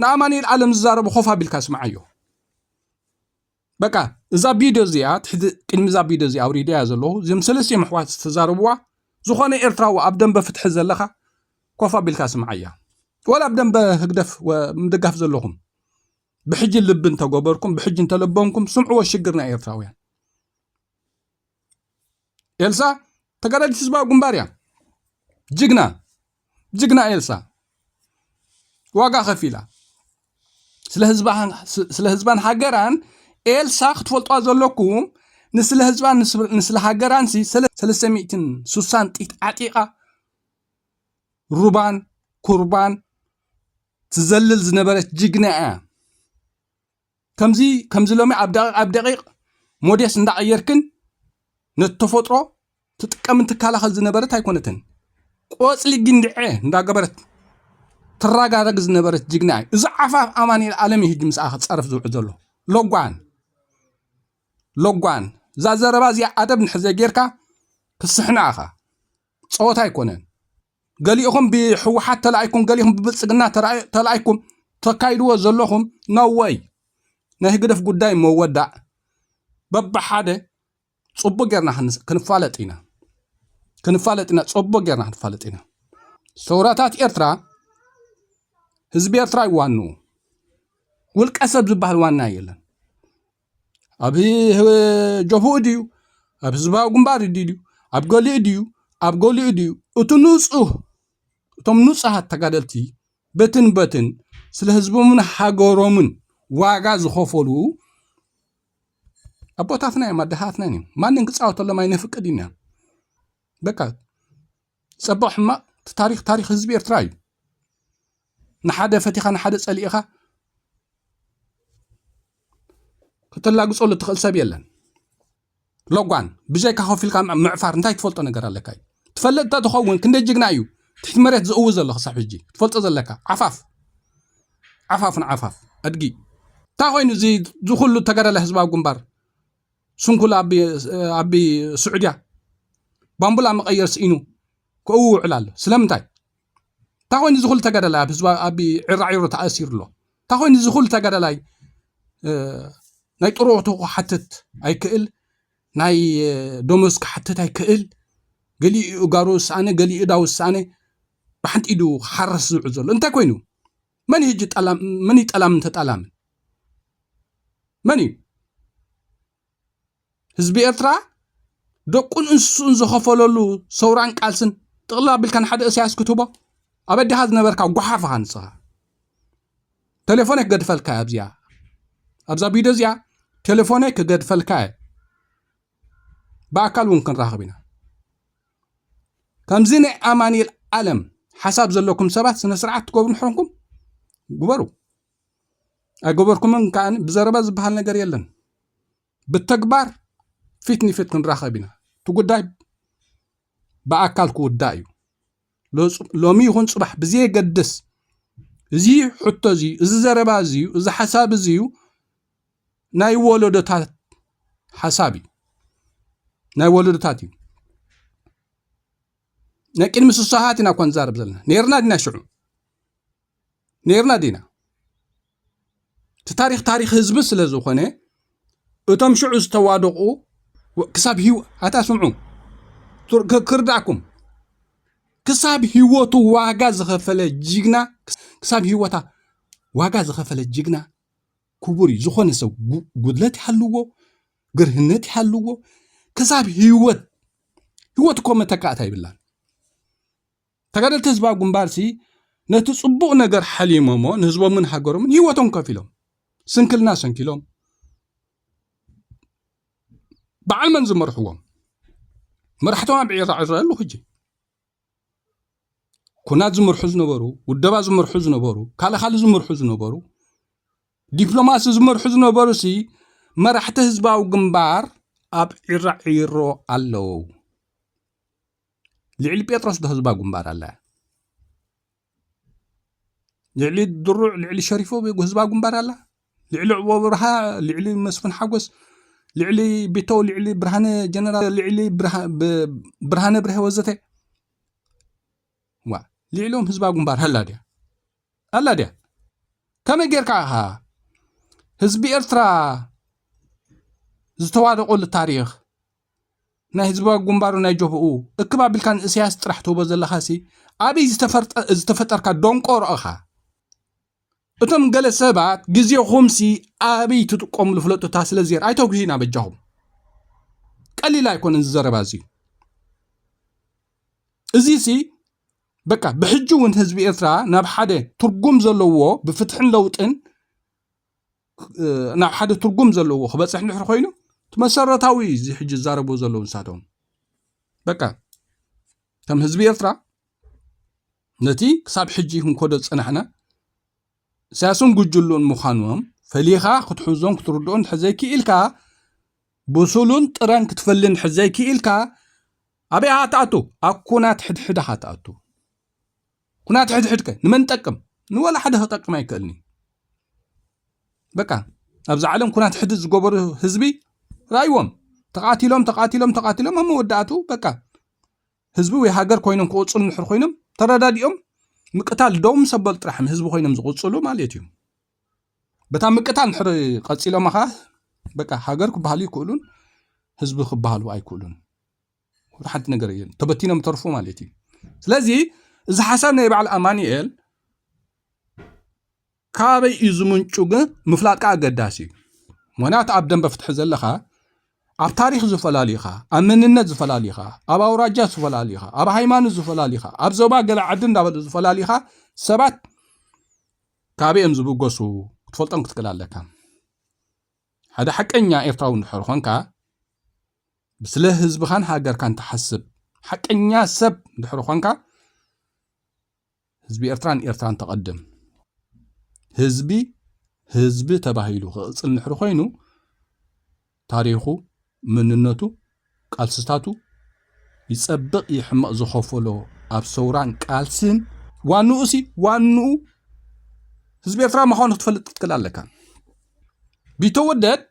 ንኣማኑኤል ኣለም ዝዛረቡ ኮፍ ኣቢልካ ስምዓዮ በቃ እዛ ቪድዮ እዚኣ ትሕዚ ቅድሚ እዛ ቪድዮ እዚኣ ኣውሪደያ ዘለኹ እዚም ሰለስቲኦም ኣሕዋት ዝተዛረብዋ ዝኾነ ኤርትራዊ ኣብ ደንበ ፍትሒ ዘለኻ ኮፍ ኣቢልካ ስምዓያ ወላ ኣብ ደንበ ህግደፍ ምድጋፍ ዘለኹም ብሕጂ ልቢ እንተገበርኩም ብሕጂ እንተለበምኩም ስምዕዎ ሽግር ናይ ኤርትራውያን ኤልሳ ተጋዳሊት ህዝባዊ ግንባር እያ። ጅግና፣ ጅግና ኤልሳ ዋጋ ከፊላ ስለ ህዝባ፣ ስለ ህዝባን ሃገራን። ኤልሳ ክትፈልጥዋ ዘለኩም፣ ንስለ ህዝባን ንስ-፣ ንስለ ሃገራን ሲ ሰለ-፣ ሰለስተ ሚእትን ስሳን ጥይት ዓጢቓ ሩባን ኩርባን ትዘልል ዝነበረት ጅግና እያ። ከምዚ፣ ከምዚ ሎሚ ኣብ ደቂቕ፣ ኣብ ደቂቕ ሞዴስ እንዳቐየርክን ነቲ ተፈጥሮ ትጥቀምን ትከላኸል ዝነበረት ኣይኮነትን። ቆጽሊ ግንድዐ እንዳገበረት ትራጋረግ ዝነበረት ጅግና እያ። እዚ ዓፋፍ ኣማኑኤል ኣለም እዩ ሕጂ ምስኣ ክጻረፍ ዝውዕል ዘሎ። ሎጓን፣ ሎጓን። እዛ ዘረባ እዚኣ ኣደብ እንድሕር ዘይጌርካ ክስሕና ኢኻ። ጸወታ ኣይኮነን። ገሊእኹም ብህወሓት ተላኢኩም፣ ገሊእኹም ብብልጽግና ተራኢ-፣ ተላኢኩም ተካይድዎ ዘለኹም፣ no way። ናይ ህግደፍ ጉዳይ መወዳእ። በብሓደ ጽቡቅ ጌርና ክንስ-፣ ክንፋለጥ ኢና። ክንፋለጥ ኢና፣ ጽቡቅ ጌርና ክንፋለጥ ኢና። ሰውራታት ኤርትራ፣ ህዝቢ ኤርትራ እዩ ዋንኡ። ውልቀ ሰብ ዝበሃል ዋና የለን። ኣብ ህ-፣ ህ-፣ ጀብህኡ ድዩ? ኣብ ህዝባዊ ግንባር ድዩ? ኣብ ገሊኡ ድዩ? ኣብ ገሊኡ ድዩ? እቲ ንጹህ፣ እቶም ንጹሃት ተጋደልቲ በትን በትን ስለ ህዝቦምን ሃገሮምን ዋጋ ዝኸፈሉ ኣቦታትና እዮም፣ ኣደታትና እዮም። ማንም ክጻወተሎም ኣይነፍቅድን ኢና። በቃ፣ ጸቡቕ ሕማቕ፣ እቲ ታሪኽ፣ ታሪኽ ህዝቢ ኤርትራ እዩ። ንሓደ ፈቲኻ ንሓደ ጸሊእኻ ከተላግጸሉ ትኽእል ሰብ የለን። ሎጓን፣ ብጀካ ከፊልካ ምዕ-፣ ምዕፋር እንታይ ትፈልጦ ነገር ኣለካ እዩ? ትፈልጥ እንተ ትኸውን ክንደይ ጅግና እዩ ትሕቲ መሬት ዝእዊ ዘሎ ክሳብ ሕጂ? ትፈልጦ ዘለካ? ዓፋፍ። ዓፋፍ ንዓፋፍ። ኣድጊ። እንታይ ኮይኑ እዚ፣ እዚ ኩሉ ተጋዳላይ ህዝባዊ ግንባር ስንኩል ኣቢ፣ ኣቢ ስዑድያ ባምቡላ መቐየር ስኢኑ ክእውውዕል ኣሎ? ስለምንታይ? እንታይ ኮይኑ እዚ ኩሉ ተጋዳላይ ኣብ ህዝባ፣ ኣብ ዒራዒሮ ተኣሲሩ ኣሎ? እንታይ ኮይኑ እዚ ኩሉ ተጋዳላይ፣ እ፣ ናይ ጥሮቶ ክሓትት ኣይክእል፣ ናይ፣ እ፣ ደሞዝ ክሓትት ኣይክእል፣ ገሊኡ ጋሩ ዝሰኣነ፣ ገሊኡ ዳው ዝሰኣነ፣ ብሓንቲ ኢዱ ክሓርስ ዝውዕል ዘሎ? እንታይ ኮይኑ? መን እዩ ሕጂ ጠላም፣ መን እዩ ጠላምን ተጣላምን? መን እዩ? ህዝቢ ኤርትራ ደቁን እንስሱን ዝኸፈለሉ ሰውራን ቃልስን ጥቕልል ኣቢልካ ንሓደ እስያስ ክትህቦ? ኣብ ኣዲኻ ዝነበርካ ጓሓፍ ኢኻ ንስኻ። ቴሌፎነይ ክገድፈልካ እየ ኣብዚኣ። ኣብዛ ቪድዮ እዚኣ ቴሌፎነይ ክገድፈልካ እየ። ብኣካል እውን ክንራኸብ ኢና። ከምዚ ናይ ኣማኑኤል ኣለም ሓሳብ ዘለኩም ሰባት ስነ ስርዓት ትገብሩ እንድሕር ኮንኩም ግበሩ። ኣይገበርኩምን ከኣ ብዘረባ ዝበሃል ነገር የለን። ብተግባር ፊት ንፊት ክንራኸብ ኢና። እቲ ጉዳይ ብኣካል ክውዳእ እዩ። ሎ-፣ ሎሚ ይኹን ጽባሕ ብዘየገድስ፣ እዚ ሕቶ እዚ፣ እዚ ዘረባ እዚ፣ እዚ ሓሳብ እዚ እዩ ናይ ወለዶታት ሓሳብ እዩ። ናይ ወለዶታት እዩ። ናይ ቅድሚ ስሳሃት ኢና እኳ ንዛረብ ዘለና። ነይርና ዲና ሽዑ? ነይርና ዲና? እቲ ታሪኽ ታሪኽ ህዝቢ ስለ ዝኾነ፣ እቶም ሽዑ ዝተዋደቑ ወ-፣ ክሳብ ህይወ-፣ ኣታ ስምዑ፣ ቱር-፣ ክ-፣ ክርዳእኩም፣ ክሳብ ህይወቱ ዋጋ ዝኸፈለ ጅግና፣ ክሳብ ህይወታ ዋጋ ዝኸፈለ ጅግና ክቡር እዩ። ዝኾነ ሰብ ጉ-፣ ጉድለት ይሃልዎ፣ ግርህነት ይሃልዎ፣ ክሳብ ህይወት፣ ህይወት እኮ መተካእታ ይብላን። ተጋደልቲ ህዝባዊ ግንባርሲ ነቲ ጽቡቕ ነገር ሓሊሞሞ ንህዝቦምን ሃገሮምን ህይወቶም ከፊሎም፣ ስንክልና ሰንኪሎም፣ በዓል መን ዝመርሕዎም? መራሕቶም ኣብ ዒራ ዒራ ኣለዉ ሕጂ። ኩናት ዝመርሑ ዝነበሩ፣ ውደባ ዝመርሑ ዝነበሩ፣ ካልእ ካልእ ዝመርሑ ዝነበሩ፣ ዲፕሎማሲ ዝመርሑ ዝነበሩ ሲ መራሕቲ ህዝባዊ ግንባር ኣብ ዒራ ዒሮ ኣለዉ። ልዕሊ ጴጥሮስ ዶ ህዝባዊ ግንባር ኣላ? ልዕሊ ድሩዕ፣ ልዕሊ ሸሪፎ ህዝባዊ ግንባር ኣላ? ልዕሊ ዕቦ ብርሃ፣ ልዕሊ መስፍን ሓጎስ፣ ልዕሊ ቢተው፣ ልዕሊ ብርሃነ ጀነራል፣ ልዕሊ ብርሃ-፣ ብ-፣ ብርሃነ ብርሀ ወዘተ? ዋ፣ ልዕሊኦም ህዝባዊ ግንባር ኣላ ድያ? ኣላ ድያ? ከመይ ጌርካ ኢኻ ህዝቢ ኤርትራ ዝተዋደቐሉ ታሪኽ ናይ ህዝባዊ ግንባሩ ናይ ጀብኡ እክብ ኣቢልካ ንእስያስ ጥራሕ ትህቦ ዘለኻሲ፣ ኣበይ ዝተፈርጠ-፣ ዝተፈጠርካ ደንቆሮ ኢኻ? እቶም ገለ ሰባት ግዜኹምሲ ኣበይ ትጥቀምሉ ፍለጡ፣ እታ ስለ ዜር ኣይተጉሂና በጃኹም። ቀሊል ኣይኮነን እዚ ዘረባ እዚ። እዚ ሲ በቃ ብሕጂ እውን ህዝቢ ኤርትራ ናብ ሓደ ትርጉም ዘለዎ ብፍትሕን ለውጥን ናብ ሓደ ትርጉም ዘለዎ ክበፅሕ እንድሕር ኮይኑ እቲ መሰረታዊ እዚ ሕጂ ዝዛረቡ ዘለዉ ንሳቶም በቃ ከም ህዝቢ ኤርትራ ነቲ ክሳብ ሕጂ ክንኮዶ ዝፀናሕና ኢሳያስን ጉጅሉን ምዃኖም ፈሊኻ ክትሕዞን ክትርድኦን እንድሕር ዘይክኢልካ ብሱሉን ጥረን ክትፈልን እንድሕር ዘይክኢልካ ኣበይ ኢኻ ትኣቱ? ኣብ ኩናት ሕድሕድ ኢኻ ትኣቱ። ኩናት ሕድሕድ ከ ንመን ጠቅም? ንወላ ሓደ ክጠቅም ኣይክእልን እዩ። በቃ ኣብዚ ዓለም ኩናት ሕድሕድ ዝገበሩ ህዝቢ ራይዎም ተቃቲሎም ተቃቲሎም ተቃቲሎም ኣብ መወዳእቱ በቃ ህዝቢ ወይ ሃገር ኮይኖም ክቕፅሉ ንሕር ኮይኖም ተረዳዲኦም ምቅታል ደው ምስ ኣበሉ ጥራሕ ህዝቢ ኮይኖም ዝቕፅሉ ማለት እዩ። በታ ምቅታል ንሕር ቀፂሎም ኣኻ በቃ ሃገር ክበሃሉ ይክእሉን ህዝቢ ክበሃሉ ኣይክእሉን። ወላ ሓንቲ ነገር እየን ተበቲኖም ተርፉ ማለት እዩ። ስለዚ እዚ ሓሳብ ናይ በዓል ኣማኑኤል ካበይ እዩ ዝምንጩ ግን ምፍላጥ ከዓ ኣገዳሲ እዩ። ምክንያቱ ኣብ ደንበ ፍትሒ ዘለኻ ኣብ ታሪክ ዝፈላሊኻ፣ ኣብ መንነት ዝፈላሊኻ፣ ኣብ ኣውራጃ ዝፈላሊኻ፣ ኣብ ሃይማኖት ዝፈላሊኻ፣ ኣብ ዞባ ገለ ዓዲ እንዳበሉ ዝፈላሊኻ ሰባት ካበይ እዮም ዝብገሱ ክትፈልጦም ክትክእል ኣለካ። ሓደ ሓቀኛ ኤርትራዊ እንድሕር ኮንካ ስለ ህዝብኻን ሃገርካን ትሓስብ ሓቀኛ ሰብ እንድሕር ኮንካ ህዝቢ ኤርትራን ኤርትራን ተቐድም። ህዝቢ ህዝቢ ተባሂሉ ክቕፅል እንድሕር ኮይኑ ታሪኹ፣ መንነቱ፣ ቃልስታቱ ይፀብቕ ይሕመቕ ዝኸፈሎ ኣብ ሰውራን ቃልስን ዋንኡ ሲ ዋንኡ ህዝቢ ኤርትራ ምዃኑ ክትፈልጥ ክትክእል ኣለካ። ቢተወደድ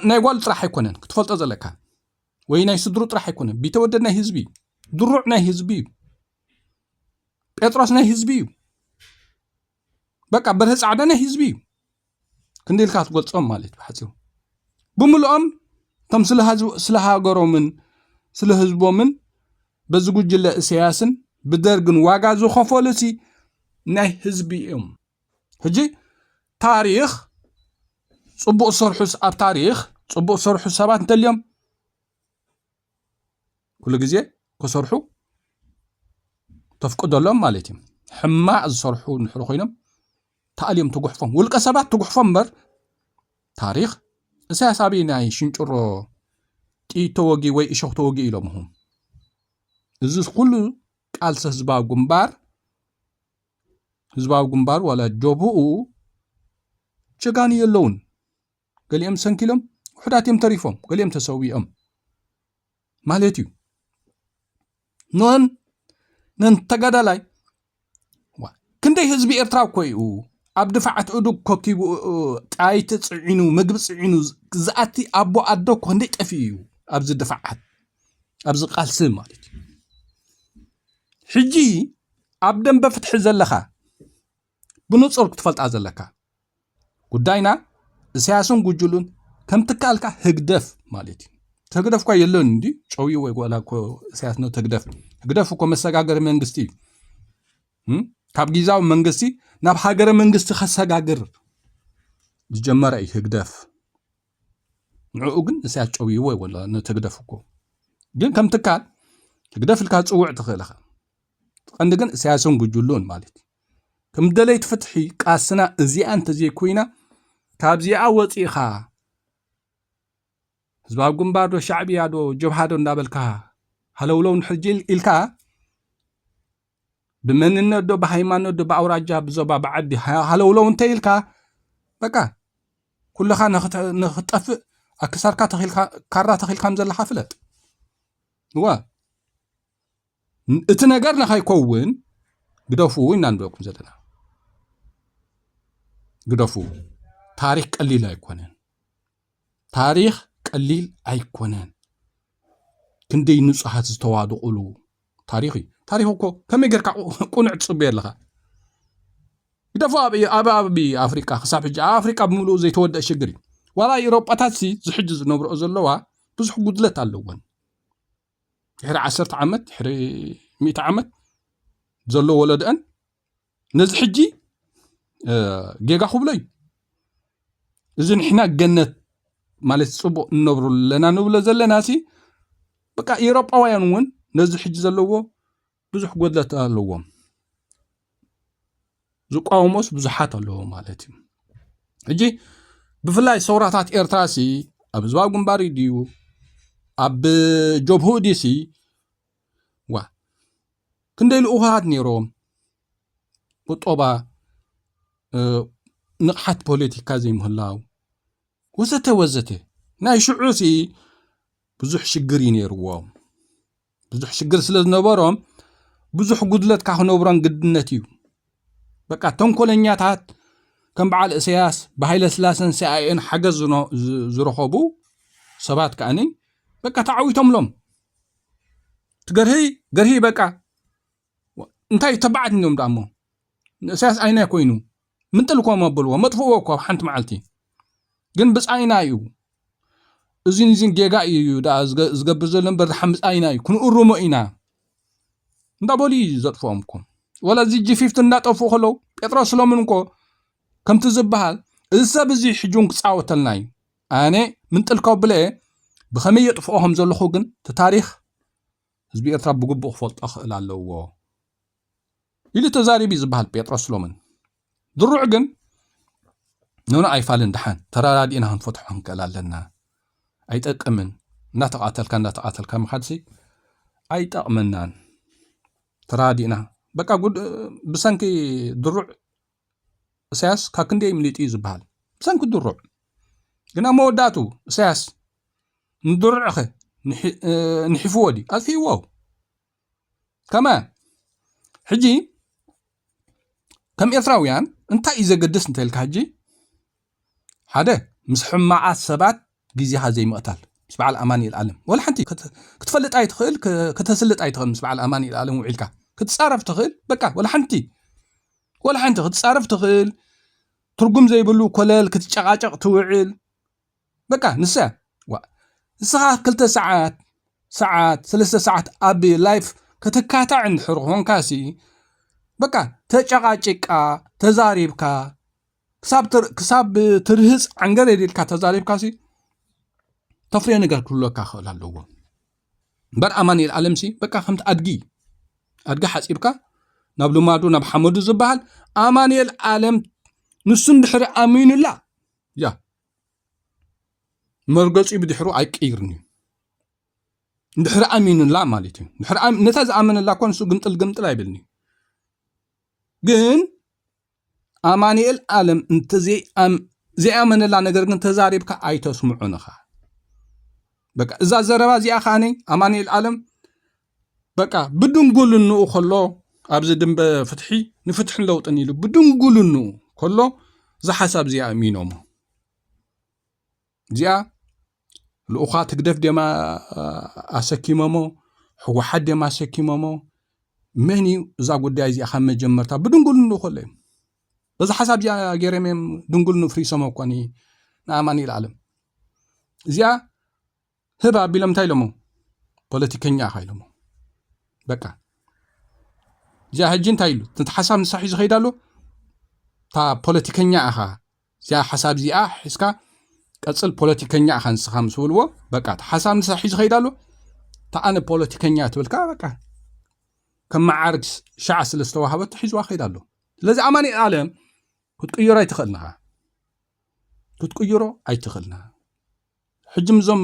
ናይ ጓል ጥራሕ ኣይኮነን ክትፈልጦ ዘለካ ወይ ናይ ስድሩ ጥራሕ ኣይኮነን። ቢተወደድ ናይ ህዝቢ እዩ። ድሩዕ ናይ ህዝቢ እዩ። ጴጥሮስ ናይ ህዝቢ እዩ። በቃ በርሀ ፃዕዳ ናይ ህዝቢ እዩ። ክንዲ ኢልካ ትገልፆም ማለት ብሓፂሩ ብምልኦም እቶም ስለ ሃገሮምን ስለ ህዝቦምን በዚ ጉጅለ እሰያስን ብደርግን ዋጋ ዝኸፈሉ ሲ ናይ ህዝቢ እዮም። ሕጂ ታሪኽ ፅቡቕ ዝሰርሑ ኣብ ታሪኽ ፅቡቕ ዝሰርሑ ሰባት እንተልዮም ኩሉ ግዜ ክሰርሑ ተፍቅደሎም ማለት እዩ። ሕማቕ ዝሰርሑ እንድሕር ኮይኖም ተኣልዮም ትጉሕፎም ውልቀ ሰባት ትጉሕፎም እምበር ታሪኽ እሳያስ ኣበይ ናይ ሽንጭሮ ጥይት ተወጊ ወይ እሾኽ ተወጊ ኢሎምኹም። እዚ ኩሉ ቃልሲ ህዝባዊ ግንባር ህዝባዊ ግንባር ዋላ ጀብኡ ጀጋኑ የለውን። ገሊኦም ሰንኪሎም ውሕዳት እዮም ተሪፎም፣ ገሊኦም ተሰዊኦም ማለት እዩ። ኖን ነን ተጋዳላይ ክንደይ ህዝቢ ኤርትራ እኮ እዩ ኣብ ድፋዓት እዱግ ኮኪቡ ጣይቲ ፅዒኑ ምግቢ ፅዒኑ ዝኣቲ ኣቦ ኣዶ እኮ ክንደይ ጠፊኡ እዩ ኣብዚ ድፋዓት ኣብዚ ቃልሲ ማለት እዩ። ሕጂ ኣብ ደንበ ፍትሒ ዘለኻ ብንጹር ክትፈልጣ ዘለካ ጉዳይና እሳያስን ጉጅሉን ከም ትካልካ ህግደፍ ማለት እዩ። ህግደፍ እኳ የለን እንዲ ጨውዩ ወይ ጓላ እኮ እሳያስ ነው ህግደፍ። ህግደፍ እኮ መሰጋገሪ መንግስቲ እዩ። እም? ካብ ጊዛዊ መንግስቲ ናብ ሃገረ መንግስቲ ከሰጋግር ዝጀመረ እዩ ህግደፍ። ንዕኡ ግን እሳያስ ጨውይዎ ይወላ ነቲ ህግደፍ እኮ። ግን ከም ትካል ህግደፍ ኢልካ ትጽውዕ ትኽእል ኢኻ። ቀንዲ ግን እሳያስን ጉጅሉን ማለት እዩ። ከም ደለይቲ ፍትሒ ቃስና እዚኣ እንተዘይኮይና ካብዚኣ ወፂእኻ ህዝባዊ ግንባር ዶ ሻዕብያ ዶ ጀብሃ ዶ እንዳበልካ ሃለውለው ንሕጂ ኢልካ ብመንነት ዶ ብሃይማኖት ዶ ብኣውራጃ ብዞባ ብዓዲ ሃለውለው እንተ ኢልካ በቃ ኩልኻ ንኽጠፍእ ኣክሳርካ ካራ ተኺልካም ዘለኻ ፍለጥ። እዋ እቲ ነገር ንኸይከውን ግደፉ ኢና ንብለኩም ዘለና። ግደፉ። ታሪኽ ቀሊል ኣይኮነን። ታሪኽ ቀሊል ኣይኮነን። ክንደይ ንጹሃት ዝተዋድቑሉ ታሪኽ እዩ። ታሪኽ እኮ ከመይ ጌርካ ቁኑዕ ትጽበዮ ኣለኻ? ግደፎ ኣብ ኣብ ኣብ ኣፍሪቃ ክሳብ ሕጂ ኣብ ኣፍሪቃ ብምሉኡ ዘይተወደአ ሽግር እዩ። ዋላ ኤሮጳታት ሲ ዝሕጂ ዝነብረኦ ዘለዋ ብዙሕ ጉድለት ኣለወን። ድሕሪ ዓሰርተ ዓመት ድሕሪ ሚእቲ ዓመት ዘሎ ወለድአን ነዚ ሕጂ ጌጋ ክብሎ እዩ። እዚ ንሕና ገነት ማለት ፅቡቅ እንነብሩ ኣለና ንብሎ ዘለና ሲ በቃ ኤሮጳውያን እውን ነዚ ሕጂ ዘለዎ ብዙሕ ጎድለት ኣለዎም። ዝቃወሞስ ብዙሓት ኣለዎ ማለት እዩ። ሕጂ ብፍላይ ሰውራታት ኤርትራ ሲ ኣብ ህዝባዊ ግንባር ድዩ ኣብ ጀብሁ ድዩ ሲ ዋ ክንደይ ልኡኻት ነይሮም ቁጠባ ንቕሓት ፖለቲካ ዘይምህላው ወዘተ ወዘተ ናይ ሽዑ ሲ ብዙሕ ሽግር እዩ ነይርዎም። ብዙሕ ሽግር ስለ ዝነበሮም ብዙሕ ጉድለትካ ክነብሮን ግድነት እዩ። በቃ ተንኮለኛታት ከም በዓል እሰያስ ብሃይለ ስላሰን ሲኣይኤን ሓገዝ ዝረኸቡ ሰባት ከኣኒ በቃ ተዓዊቶምሎም ትገርሂ ገርሂ በቃ እንታይ ተባዓት እዮም ዳሞ ንእሰያስ ኣይናይ ኮይኑ ምንጥልኮም ኣብልዎ መጥፍእዎ እኮ ኣብ ሓንቲ መዓልቲ ግን ብፃይና እዩ። እዚን እዚን ጌጋ እዩ ደኣ ዝገብር ዘሎ እምበር ድሓን ብፃይና እዩ ክንእርሞ ኢና እንዳበሉ እዩ ዘጥፍኦም እኮ። ወላ እዚ ጂ ፊፍቲ እንዳጠፍኡ ከለዉ ጴጥሮስ ሎምን እኮ ከምቲ ዝበሃል እዚ ሰብ እዚ ሕጂ እውን ክፃወተልና እዩ። ኣነ ምንጥልኮ ብለ ብኸመይ የጥፍኦ ከም ዘለኹ ግን እቲ ታሪኽ ህዝቢ ኤርትራ ብግቡእ ክፈልጦ ክእል ኣለዎ ኢሉ ተዛሪቡ ዝበሃል ጴጥሮስ ሎምን። ድሩዕ ግን ኖኖ ኣይፋልን ደሓን ተራዳዲእና ክንፈትሖ ክንክእል ኣለና። ኣይጠቅምን እንዳተቃተልካ እንዳተቃተልካ ምኻድሲ ኣይጠቅመናን። ተራዲእና በቃ ብሰንኪ ድሩዕ እሰያስ ካብ ክንደይ ምሊጡ እዩ ዝበሃል ብሰንኪ ድሩዕ ግን ኣብ መወዳእቱ እሰያስ ንድሩዕኸ ንሒፍዎ ድዩ ኣጥፊእዎ ከመ ሕጂ ከም ኤርትራውያን እንታይ እዩ ዘገድስ እንተልካ ሕጂ ሓደ ምስ ሕማቓት ሰባት ግዜኻ ዘይምቕታል ምስ በዓል ኣማኒኤል ኣለም ወላ ሓንቲ ክትፈልጥ ኣይትኽእል ከተስልጥ ኣይትኽእል ምስ በዓል ኣማኒኤል ኣለም ውዒልካ ክትጻረፍ ትኽእል በቃ ወላ ሓንቲ ወላ ሓንቲ ክትጻረፍ ትኽእል ትርጉም ዘይብሉ ኮለል ክትጨቃጨቅ ትውዕል በቃ ንሳ ንስኻ ክልተ ሰዓት ሰዓት ሰለስተ ሰዓት ኣብ ላይፍ ክትካታዕ እንድሕር ኮንካሲ በቃ ተጨቃጭቃ ተዛሪብካ ክሳብ ትርህፅ ዓንገር የድልካ ተዛሪብካሲ ተፍርዮ ነገር ክህልወካ ክእል ኣለዎ እምበር ኣማኒኤል ኣለምሲ በቃ ከምቲ ኣድጊ ኣድጊ ሓፂብካ ናብ ልማዱ ናብ ሓመዱ ዝበሃል ኣማኒኤል ኣለም ንሱ እንድሕሪ ኣሚኑላ ያ መርገፂ ብድሕሩ ኣይቀይርን እዩ እንድሕሪ ኣሚኑላ ማለት እዩ ነታ ዝኣመነላ እኮ ንሱ ግምጥል ግምጥል ኣይብልን እዩ ግን ኣማኒኤል ኣለም ዘይኣመነላ ነገር ግን ተዛሪብካ ኣይተስምዑን ኢኻ በቃ እዛ ዘረባ እዚኣ ከዓነይ ኣማኒኤል ኣለም በቃ ብድንጉልንኡ ከሎ ኣብዚ ድንበ ፍትሒ ንፍትሕን ለውጥን ኢሉ ብድንጉልንኡ ከሎ እዛ ሓሳብ እዚኣ ኣሚኖሞ እዚኣ ልኡኻት ህግደፍ ደማ ኣሰኪሞሞ ህወሓት ደማ ኣሰኪሞሞ መን እዩ እዛ ጉዳይ እዚኣ ካብ መጀመርታ ብድንጉልንኡ ከሎ እዩ በዛ ሓሳብ እዚኣ ገይሮም እዮም ድንጉልንኡ ፍሪሶሞ እኮ ንኣማኒኤል ኣለም እዚኣ ህብ ኣቢሎም እንታይ ኢሎሞ ፖለቲከኛ ኢኻ ኢሎሞ በቃ እዚኣ ሕጂ እንታይ ኢሉ እቲ ሓሳብ ንሳ ሒዙ ከይዳ ኣሎ እታ ፖለቲከኛ ኢኻ እዚኣ ሓሳብ እዚኣ ሒዝካ ቀፅል ፖለቲከኛ ኢኻ ንስኻ ምስ በልዎ በቃ እቲ ሓሳብ ንሳ ሒዙ ከይዳ ኣሎ እታ ኣነ ፖለቲከኛ ትብልካ በቃ ከም መዓርግ ሻዕ ስለ ዝተዋሃበቶ ሒዝዋ ከይዳ ኣሎ ስለዚ ኣማኒኤል ኣለም ክትቅይሮ ኣይትኽእልን ኢኻ ክትቅይሮ ኣይትኽእልን ኢኻ ሕጂ ምዞም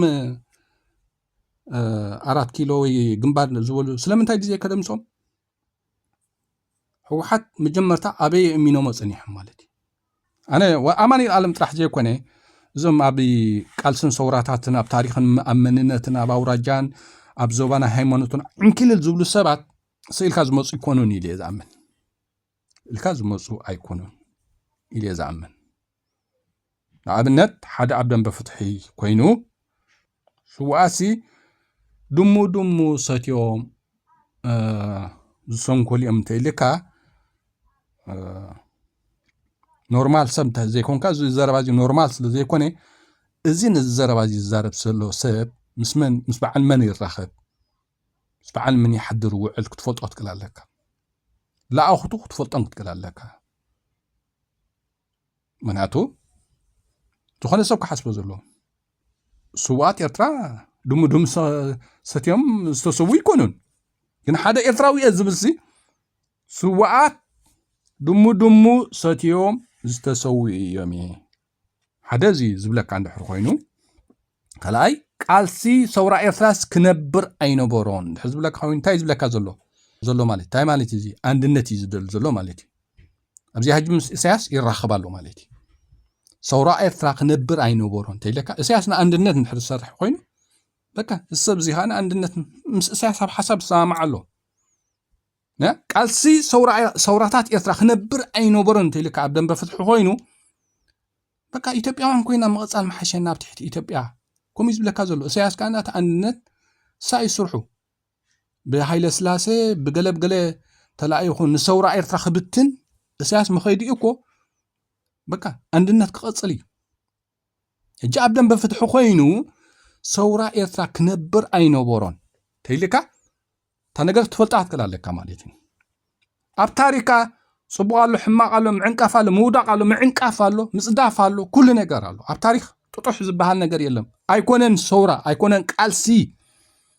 ኣራት ኪሎ ወይ ግንባር ዝበሉ ስለምንታይ ግዜ ከደምሶም ህወሓት መጀመርታ ኣበይ እሚኖሞ ፀኒሖም ማለት እዩ ኣነ ኣማኒኤል ኣለም ጥራሕ ዘይኮነ እዞም ኣብ ቃልስን ሰውራታትን ኣብ ታሪክን ኣብ መንነትን ኣብ ኣውራጃን ኣብ ዞባና ሃይማኖትን ዕንክልል ዝብሉ ሰባት ስኢልካ ዝመፁ ይኮኑን ኢለ ዝኣምን ኢልካ ዝመፁ ኣይኮኑን ኢለ ዝኣምን ንኣብነት ሓደ ኣብ ደንበ ፍትሒ ኮይኑ ስውኣሲ ድሙ ድሙ ሰትዮም ዝሰንኮሉ እዮም እንተኢልካ ኖርማል ሰብ ዘይኮንካ እዚ ዘረባ እዚ ኖርማል ስለ ዘይኮነ እዚ ነዚ ዘረባ እዚ ዝዛረብ ዘሎ ሰብ ምስ መን ምስ በዓል መን ይራኸብ ምስ በዓል መን ይሓድር ውዕል ክትፈልጦ ክትክእል ኣለካ ለኣኽቱ ክትፈልጦም ክትክእል ኣለካ ምክንያቱ ዝኾነ ሰብ ክሓስቦ ዘለዎ ስውኣት ኤርትራ ድሙ ድሙ ሰትዮም ዝተሰዉ ይኮኑን ግን ሓደ ኤርትራዊ እየ ዝብልሲ ስዋኣት ድሙ ድሙ ሰትዮም ዝተሰውኡ እዮም እየ። ሓደ እዚ ዝብለካ እንድሕር ኮይኑ፣ ካልኣይ ቃልሲ ሰውራ ኤርትራስ ክነብር ኣይነበሮን እንድሕር ዝብለካ ኮይኑ እንታይ ዝብለካ ዘሎ ዘሎ ማለት እንታይ ማለት እዩ? እዚ ኣንድነት እዩ ዝደል ዘሎ ማለት እዩ። ኣብዚ ሕጂ ምስ ኢሳያስ ይራኸብ ኣሎ ማለት እዩ። ሰውራ ኤርትራ ክነብር ኣይነበሮን እንተይለካ ኢሳያስ ንኣንድነት እንድሕር ዝሰርሕ ኮይኑ በቃ እዚ ሰብ እዚ ከዓ ንኣንድነት ምስ ኢሳያስ ኣብ ሓሳብ ዝሰማማዕ ኣሎ። ቃልሲ ሰውራታት ኤርትራ ክነብር ኣይነበሮን እንተይልካ ኣብ ደንበ ፍትሒ ኮይኑ በቃ ኢትዮጵያውያን ኮይና ምቕፃል መሓሸና ኣብ ትሕቲ ኢትዮጵያ ከምኡ ዝብለካ ዘሎ ኢሳያስ ከዓ ናቲ ኣንድነት ሳይ ስርሑ ብሃይለ ስላሴ ብገለ ብገለ ተላኢኹ ንሰውራ ኤርትራ ክብትን ኢሳያስ መኸይዲ እኮ በቃ ኣንድነት ክቐፅል እዩ። ሕጂ ኣብ ደንበ ፍትሒ ኮይኑ ሰውራ ኤርትራ ክነብር ኣይነበሮን ተይልካ እታ ነገር ክትፈልጣ ክትክእል ኣለካ ማለት እዩ። ኣብ ታሪካ ፅቡቅ ኣሎ፣ ሕማቅ ኣሎ፣ ምዕንቃፍ ኣሎ፣ ምውዳቅ ኣሎ፣ ምዕንቃፍ ኣሎ፣ ምፅዳፍ ኣሎ፣ ኩሉ ነገር ኣሎ ኣብ ታሪክ። ጥጡሕ ዝበሃል ነገር የለም። ኣይኮነን ሰውራ ኣይኮነን ቃልሲ፣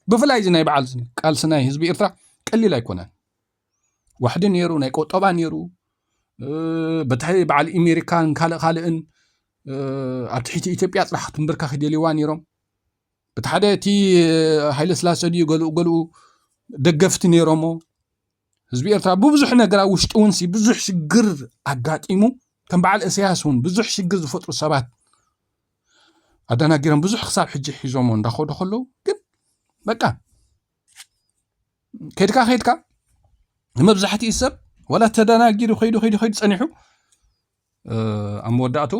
ብፍላይ እዚ ናይ በዓል ቃልሲ ናይ ህዝቢ ኤርትራ ቀሊል ኣይኮነን። ዋሕዲ ነይሩ፣ ናይ ቆጠባ ነይሩ፣ በቲ በዓል ኣሜሪካን ካልእ ካልእን ኣብ ትሕቲ ኢትዮጵያ ጥራሕ ክትንብርካ ክደልይዋ ነይሮም። በቲ ሓደ እቲ ሃይለ ስላሰ ድዩ ገልኡ ገልኡ ደገፍቲ ነይሮሞ። ህዝቢ ኤርትራ ብብዙሕ ነገር ኣብ ውሽጢ እውን ብዙሕ ሽግር ኣጋጢሙ፣ ከም በዓል እስያስ እውን ብዙሕ ሽግር ዝፈጥሩ ሰባት ኣደናጊሮም ብዙሕ ክሳብ ሕጂ ሒዞሞ እንዳኸዱ ከለዉ ግን በቃ ከድካ ከድካ ንመብዛሕትኡ ሰብ ዋላ ተደናጊሩ ከይዱ ከይዱ ከይዱ ፀኒሑ ኣብ መወዳእቱ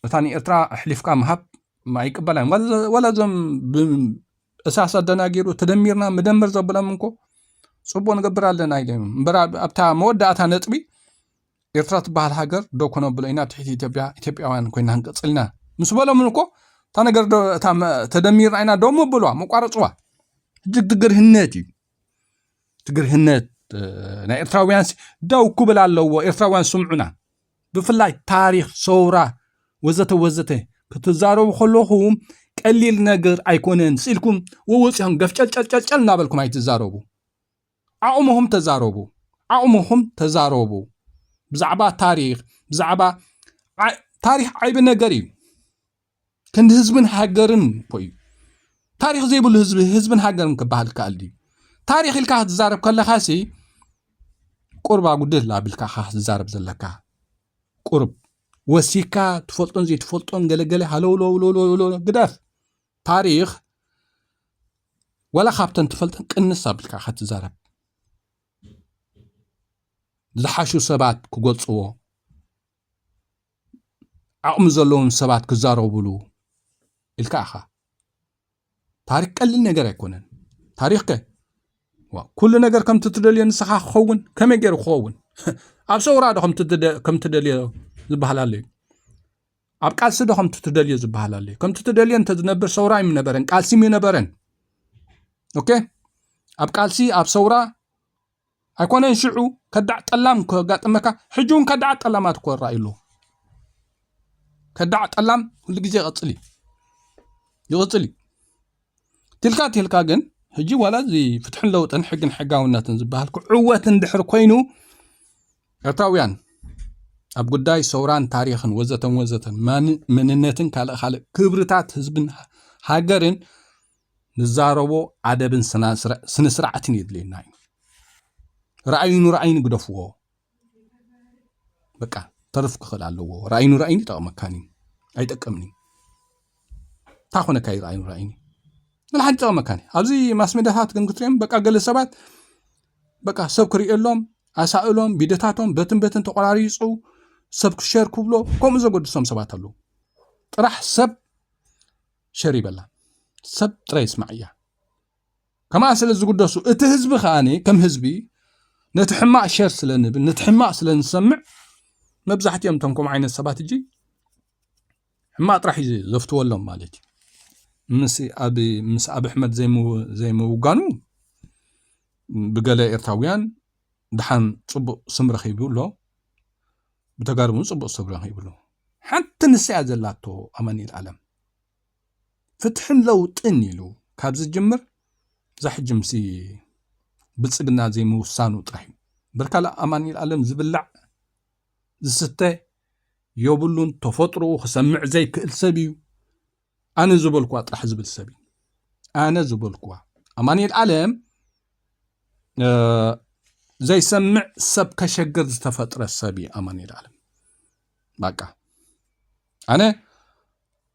እታ ንኤርትራ ኣሕሊፍካ ምሃብ ኣይቅበላን። ዋላ እዞም እሳስ ኣደናጊሩ ተደሚርና ምደምር ዘብሎም እንኮ ፅቡቅ ንገብር ኣለና ኢሎም እምበር ኣብታ መወዳእታ ነጥቢ ኤርትራ ትበሃል ሃገር ደው ከነብሎ ኢና ትሕቲ ኢትዮጵያ ኢትዮጵያውያን ኮይና ክንቅፅል ኢና ምስ በሎምን እኮ እታ ነገር ተደሚርና ኢና ደው ምብልዋ መቋረፅዋ። ሕጂ ትግርህነት እዩ ትግርህነት ናይ ኤርትራውያን ደው ክብል ኣለዎ። ኤርትራውያን ስምዑና። ብፍላይ ታሪክ ሰውራ ወዘተ ወዘተ ክትዛረቡ ከለኹም ቀሊል ነገር ኣይኮነን። ስኢልኩም ወወፂኹም ገፍጨልጨልጨልጨል እናበልኩም ኣይትዛረቡ። ዓቕምኹም ተዛረቡ። ዓቕምኹም ተዛረቡ። ብዛዕባ ታሪክ ብዛዕባ ታሪክ ዓይቢ ነገር እዩ። ክንዲ ህዝብን ሃገርን እኮ እዩ። ታሪክ ዘይብሉ ህዝቢ ህዝብን ሃገርን ክበሃል ይከኣል ድዩ? ታሪክ ኢልካ ክትዛረብ ከለካ ሲ ቁርባ ጉድል ኣቢልካ ክትዛረብ ዘለካ ቁርብ ወሲካ ትፈልጦን ዘይትፈልጦን ገለገለ ሃለውለውለውለውለ ግደፍ። ታሪክ ዋላ ካብተን ትፈልጠን ቅንስ ኣቢልካ ክትዛረብ ዝሓሹ ሰባት ክገልፅዎ ዓቕሚ ዘለዎም ሰባት ክዛረቡሉ ኢልካ ኢኻ። ታሪክ ቀሊል ነገር ኣይኮነን። ታሪክ ከ ኩሉ ነገር ከምቲ ትደልዮ ንስኻ ክኸውን ከመይ ገይሩ ክኸውን? ኣብ ሰውራ ዶ ከምቲ ትደልዮ ዝበሃል ኣሎ እዩ? ኣብ ቃልሲ ዶ ከምቲ ትደልዮ ዝበሃል ኣሎ እዩ? ከምቲ ትደልዮ እንተዝነብር ሰውራ ይምነበረን ቃልሲ ይምነበረን። ኦኬ ኣብ ቃልሲ ኣብ ሰውራ ኣይኮነን ሽዑ ከዳዕ ጠላም ከጋጥመካ ሕጂ እውን ከዳዕ ጠላማት እኮ ይረኣዩ ኣለዉ። ከዳዕ ጠላም ኩሉ ግዜ ይቐፅል እዩ ይቕፅል እዩ ትልካ ትልካ ግን ሕጂ ዋላ እዚ ፍትሕን ለውጥን ሕግን ሕጋውነትን ዝበሃል ክዕወት እንድሕር ኮይኑ ኤርትራውያን ኣብ ጉዳይ ሰውራን ታሪኽን ወዘተን ወዘተን መንነትን ካልእ ካልእ ክብርታት ህዝብን ሃገርን ንዛረቦ ኣደብን ስነስርዓትን የድልየና እዩ። ረኣዩኑ ረኣይኒ ግደፍዎ። በቃ ተርፍ ክኽእል ኣለዎ። ረኣይኑ ረኣይኒ ይጠቕመካን እዩ ኣይጠቅምን እዩ። እንታይ ኮነካ እዩ ረኣይኑ ረኣይኒ ንሓንቲ ይጠቕመካን እዩ። ኣብዚ ማስሜዳታት ግን ክትሪኦም በቃ ገለ ሰባት በቃ ሰብ ክርእየሎም ኣሳእሎም ቢደታቶም በትን በትን ተቆራሪፁ ሰብ ክሸር ክብሎ ከምኡ ዘገድሶም ሰባት ኣለዉ። ጥራሕ ሰብ ሸር ይበላ ሰብ ጥራይ ይስማዕ እያ። ከማኣ ስለ ዝጉደሱ እቲ ህዝቢ ከኣኒ ከም ህዝቢ ነቲ ሕማቕ ሸር ስለ ንብል ነቲ ሕማቕ ስለ ንሰምዕ መብዛሕትኦም እቶም ከምኡ ዓይነት ሰባት እጂ ሕማቕ ጥራሕ እዩ ዘፍትወሎም ማለት እዩ። ምስ ኣብ ምስ ኣብ ኣሕመድ ዘይምውጋኑ ብገለ ኤርትራውያን ደሓን ፅቡቕ ስም ረኺቡ ኣሎ። ብተጋሩ እውን ፅቡቕ ስም ረኺቡ ኣሎ። ሓንቲ ንሳ እያ ዘላቶ ኣማኒኤል ኣለም ፍትሕን ለውጥን ኢሉ ካብ ዝጅምር እዛ ሕጂ ምስ ብልጽግና ዘይምውሳኑ ጥራሕ እዩ። በርካላ ኣማኒኤል ኣለም ዝብላዕ ዝስተ የብሉን። ተፈጥሮኡ ክሰምዕ ዘይክእል ሰብ እዩ። ኣነ ዝበልኩዋ ጥራሕ ዝብል ሰብ እዩ። ኣነ ዝበልኩዋ። ኣማኒኤል ኣለም ዘይሰምዕ ሰብ ከሸግር ዝተፈጥረ ሰብ እዩ ኣማኒኤል ኣለም። በቃ ኣነ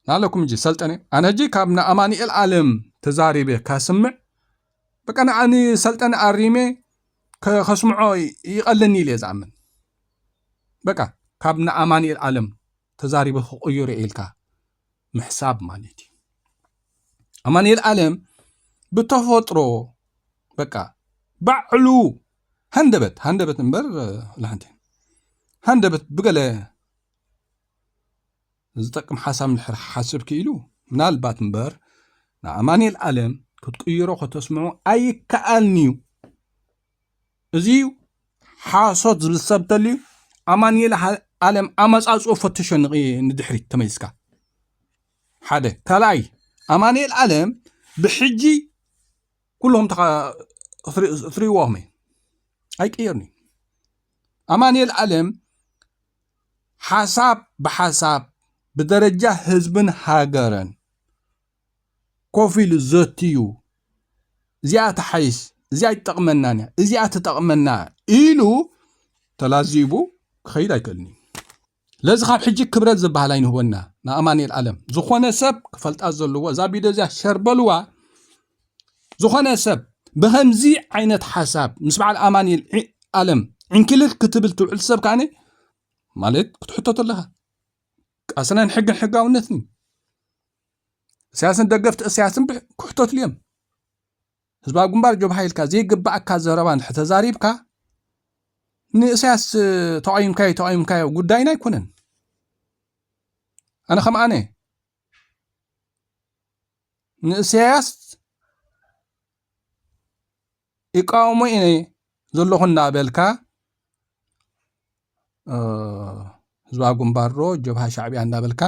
ናለኩም እንጂ ሰልጠነ ኣነ እጂ ካብ ንኣማኒኤል ኣለም ተዛሪበ ካስምዕ በቃ ንኣኒ ሰልጠነ ኣሪመ ከስምዖ ይቐለኒ ኢለ ዝኣምን። በቃ ካብ ንኣማኒኤል ኣለም ተዛሪበ ክቕይሮ ኢልካ ምሕሳብ ማለት እዩ። ኣማኒኤል ኣለም ብተፈጥሮ በቃ ባዕሉ ሃንደበት ሃንደበት እምበር ላሓንቲ ሃንደበት ብገለ ዝጠቅም ሓሳብ ንድሕር ሓስብ ክኢሉ ምናልባት እምበር ንኣማኒኤል ኣለም ክትቅይሮ ከተስምዖ ኣይከኣልንዩ። እዚ ሓሶት ዝብል ሰብ ተልዩ ኣማኒኤል ኣለም ኣመፃፅኡ ፈትሾ ንድሕሪት ተመሊስካ ሓደ ካልኣይ ኣማኒኤል ኣለም ብሕጂ ኩሎም ትሪእዎ ከመይ ኣይቀየርኒ ኣማኒኤል ኣለም ሓሳብ ብሓሳብ ብደረጃ ህዝብን ሃገርን ኮፍ ኢሉ ዘትዩ እዚኣ ትሓይስ እዚኣ ይጠቕመናን እያ እዚኣ ትጠቕመና ኢሉ ተላዚቡ ክኸይድ ኣይክእልን እዩ። ለዚ ካብ ሕጂ ክብረት ዝበሃል ኣይንህቦና ንኣማኒኤል ኣለም ዝኾነ ሰብ ክፈልጣ ዘለዎ እዛ ቪድዮ እዚኣ ሸርበልዋ ዝኾነ ሰብ ብኸምዚ ዓይነት ሓሳብ ምስ በዓል ኣማኒኤል ኣለም ዕንክልል ክትብል ትውዕል ሰብ ከዓነ ማለት ክትሕተቱ ኣለኻ። ቃስናን ሕግን ሕጋውነትን እዩ። እስያስን ደገፍቲ እስያስን ክሕተትሉ እዮም። ህዝባዊ ግንባር ጆብሃ ኢልካ ዘይግባኣካ ዘረባ እንድሕር ተዛሪብካ ንእስያስ ተቃይምካዮ ተቃይምካዮ ጉዳይና ኣይኮነን። ኣነ ከም ኣነ ንእስያስ ይቃወሞ እየ ዘለኹ እናበልካ ህዝባዊ ግንባር ዶ ጀብሃ ሻዕብያ እናበልካ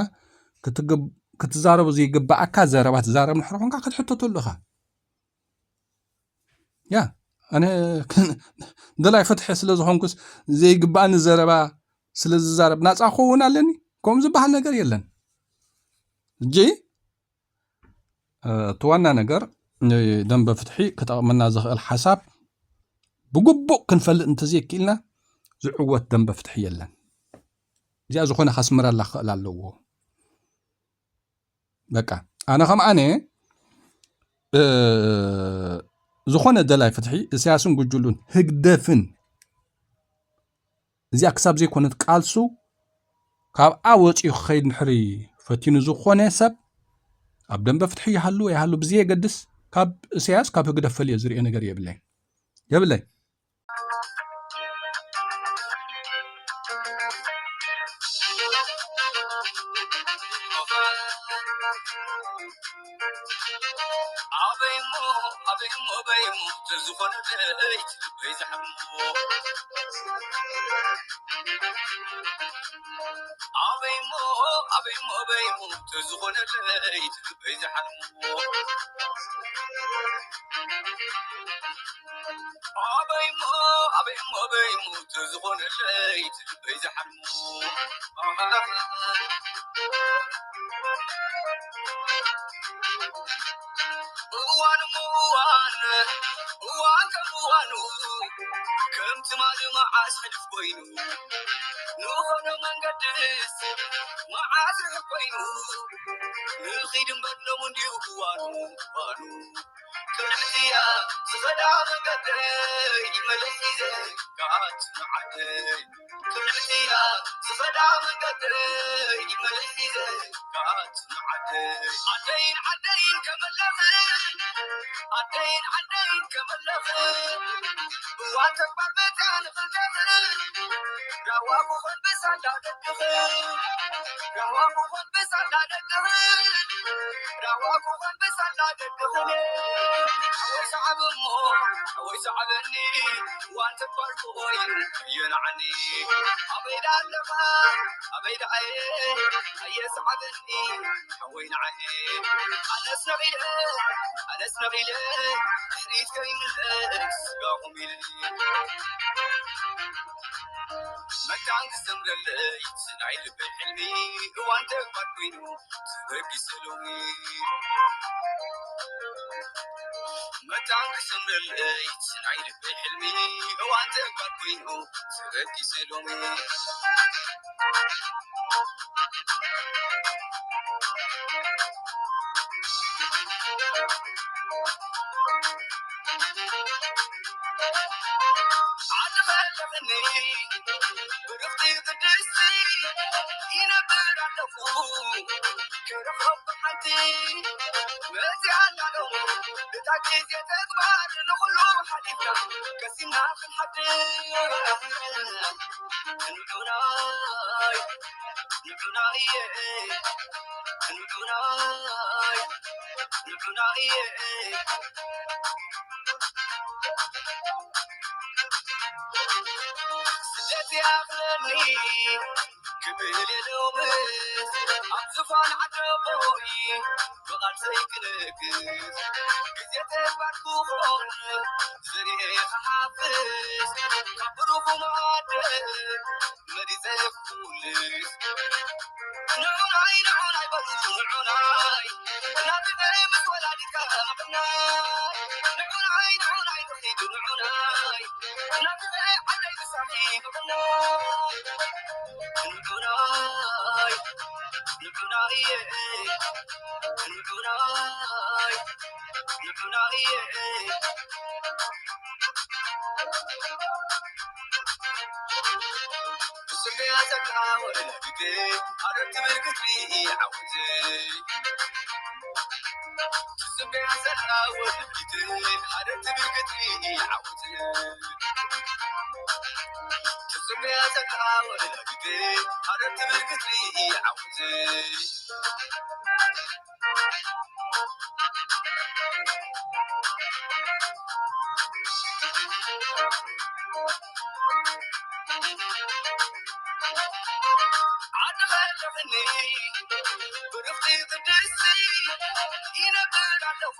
ክትዛረቡ ዘይግባኣካ ዘረባ ትዛረብ ንሕር ኮንካ ክትሕተተሉ ኢኻ። ያ ኣነ ደላይ ፍትሒ ስለ ዝኾንኩስ ዘይግባኣኒ ዘረባ ስለ ዝዛረብ ናፃ ክኸውን ኣለኒ ከምኡ ዝበሃል ነገር የለን። እጂ እቲ ዋና ነገር ደንበ ፍትሒ ክጠቕመና ዝኽእል ሓሳብ ብግቡእ ክንፈልጥ እንተዘይክኢልና ዝዕወት ደንበ ፍትሒ የለን። እዚኣ ዝኾነ ካስምረላ ክኽእል ኣለዎ። በቃ ኣነ ከም ኣነ ዝኾነ ደላይ ፍትሒ እስያስን ጉጅሉን ህግደፍን እዚኣ ክሳብ ዘይኮነት ቃልሱ ካብኣ ወፂኡ ክኸይድ ንሕሪ ፈቲኑ ዝኾነ ሰብ ኣብ ደንበ ፍትሒ ይሃሉ ይሃሉ ብዘየገድስ ካብ እስያስ ካብ ህግደፍ ፈልዮ ዝሪኦ ነገር የብለይ የብለይ። ኣበይሞ ኣበይሞ ኣበይሞ ተዝኾነ ለይቲ ልበይ ዝሓሞ ኣበይሞ ኣበይሞ ኣበይሞ ተዝኾነ ለይቲ ልበይ ዝሓሞ ኣበይሞ ኣበይሞ ኣበይሞ ተዝኾነ ለይቲ ልበይ ዝሓሞ እዋን እሞ እዋን እዋን ከም እዋኑ ከም ትማሊ መዓስ ሕልፍ ኮይኑ ንኾነ መንገድስ መዓስ ርሕቕ ኮይኑ ንኺድ እምበር ሎሚ እንድዩ እዋኑ እዋኑ ቅንዕቲ እያ ዝኸዳ መንገደይ መለስ ሒዘ ክኣቱ ንዓደይ ቅንዕቲ እያ ዝኸዳ መንገደይ መለስ ሒዘ ክኣቱ ንዓደይ ዓደይን ዓደይን ከመለኽን ዓደይን ዓደይን ከመለኽን እዋን ተግባር መፅያ ንኽልተኽን ዳዋ ክኾን ብሳላ ደቅኽን ዳዋ ክኾን ብሳላ ደቅኽን ዳዋ ክኾን ብሳላ ደቅኽን ሓወይ ሰዓ እሞ ሓወይ ሰዓበኒ፣ ዋንተ ኳልኮይ የናዓኒ። ኣበይ ደኣ ኣለኻ? ኣበይ ደኣ እየ? ኣየ ሰዓበኒ፣ ሓወይ ንዓኒ። ኣነስ ነቒለ፣ ኣነስ ነቒለ፣ ድሕሪት ከይምለስ ስጋኹም ኢለ። መታን ክሰምረለይ ናይ ልበይ ሕልሚ፣ እዋን ተግባር ኮይኑ ተበጊሰ ሎሚ። መታን ክሰምረለይ ናይ ልበይ ሕልሚ፣ እዋን ተግባር ኮይኑ ተበጊሰ ሎሚ። ዓዲ ከለኽኒ ብርኽቲ ቅድስቲ ይነብር ኣለኹ። ክረኽቦ ሓንቲ መፂኣ ኣላ ሎሚ፣ እታ ግዜ ተግባር ንኹሉ ሓሊፍና ቀሲና ክንሓድር። ንዑናይ፣ ንዑናይ፣ ንዑናይ፣ ንዑናይ። ስደት ይኣኽለኒ ክብል የሎምስ ኣብ ዝፋን ዓደቦይ ብቓልሰይ ክነግስ ግዜ ተግባር ክኾን ዘርኤ ክሓፍስ ካብ ብሩኹ መኣደ መሪጸ ክውልስ። ንዑናይ፣ ንዑናይ በሉ፣ ንዑናይ። እናተዘረ ምስ ወላዲትካ ምቕናይ። ንዑናይ፣ ንዑናይ ተኺዱ፣ ንዑናይ። እናተዘረ ዓደይ ምሳኺ ምቕናይ። ንዑናይ፣ ንዑናይ፣ ንዑናይ፣ ንዑናይ። ብስምያ ዘላ ወለላዲተይ፣ ሃረር ትብል ክትርኢ ዓወተይ። ብስምያ ዘላ ወለላዲተይ፣ ሃረር ትብል ክትርኢ ዓወተይ። ብስምያ ዘላ ወለላዲተይ፣ ሃረር ትብል ክትርኢ ዓወተይ። ዓዲ ከለኽኒ ብርኽቲ ቅድስቲ ይነብር ኣለኹ።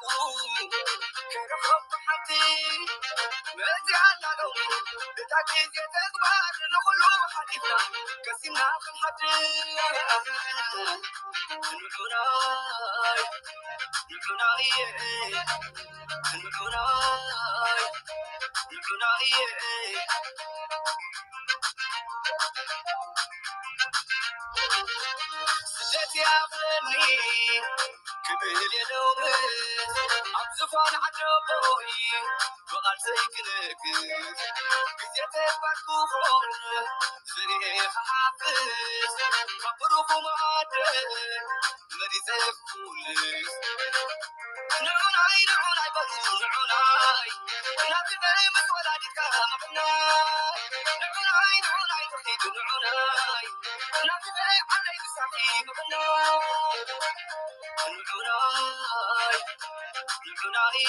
ከረኸብ ሓንቲ መፂኣ ኣላ ሎሚ፣ እታ ግዜ ተግባር ንኹሉ ሓሊፍና ቀሲና ክንሓድር። ንዑናይ፣ ንዑናይ፣ ንዑናይ፣ ንዑናይ። ስደት ይኣኽለኒ ክብል የሎምስ ኣብ ዝፋን ዓደቦይ ብቓልሰይ ክነግስ ግዜ ተግባር ክኾን ዘርኤ ክሓፍስ ካብ ብሩኹ መኣደ መሪጸ ክውልስ። ንዑናይ፣ ንዑናይ በሉ፣ ንዑናይ። እናተዘረ ምስ ወላዲትካ ምቕናይ። ንዑናይ፣ ንዑናይ ተኺዱ፣ ንዑናይ። እናተዘረ ዓደይ ምሳኺ ምቕናይ። ንዑናይ፣ ንዑናይ፣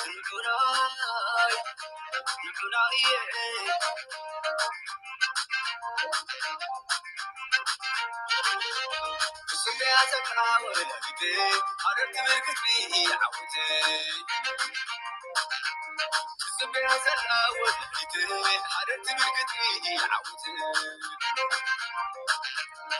ንዑናይ፣ ንዑናይ። ብስምያ ዘላ ወለላዲተይ፣ ሃረር ትብል ክትርኢ ዓወተይ። ብስምያ ዘላ ወለላዲተይ፣ ሃረር ትብል ክትርኢ ዓወተይ።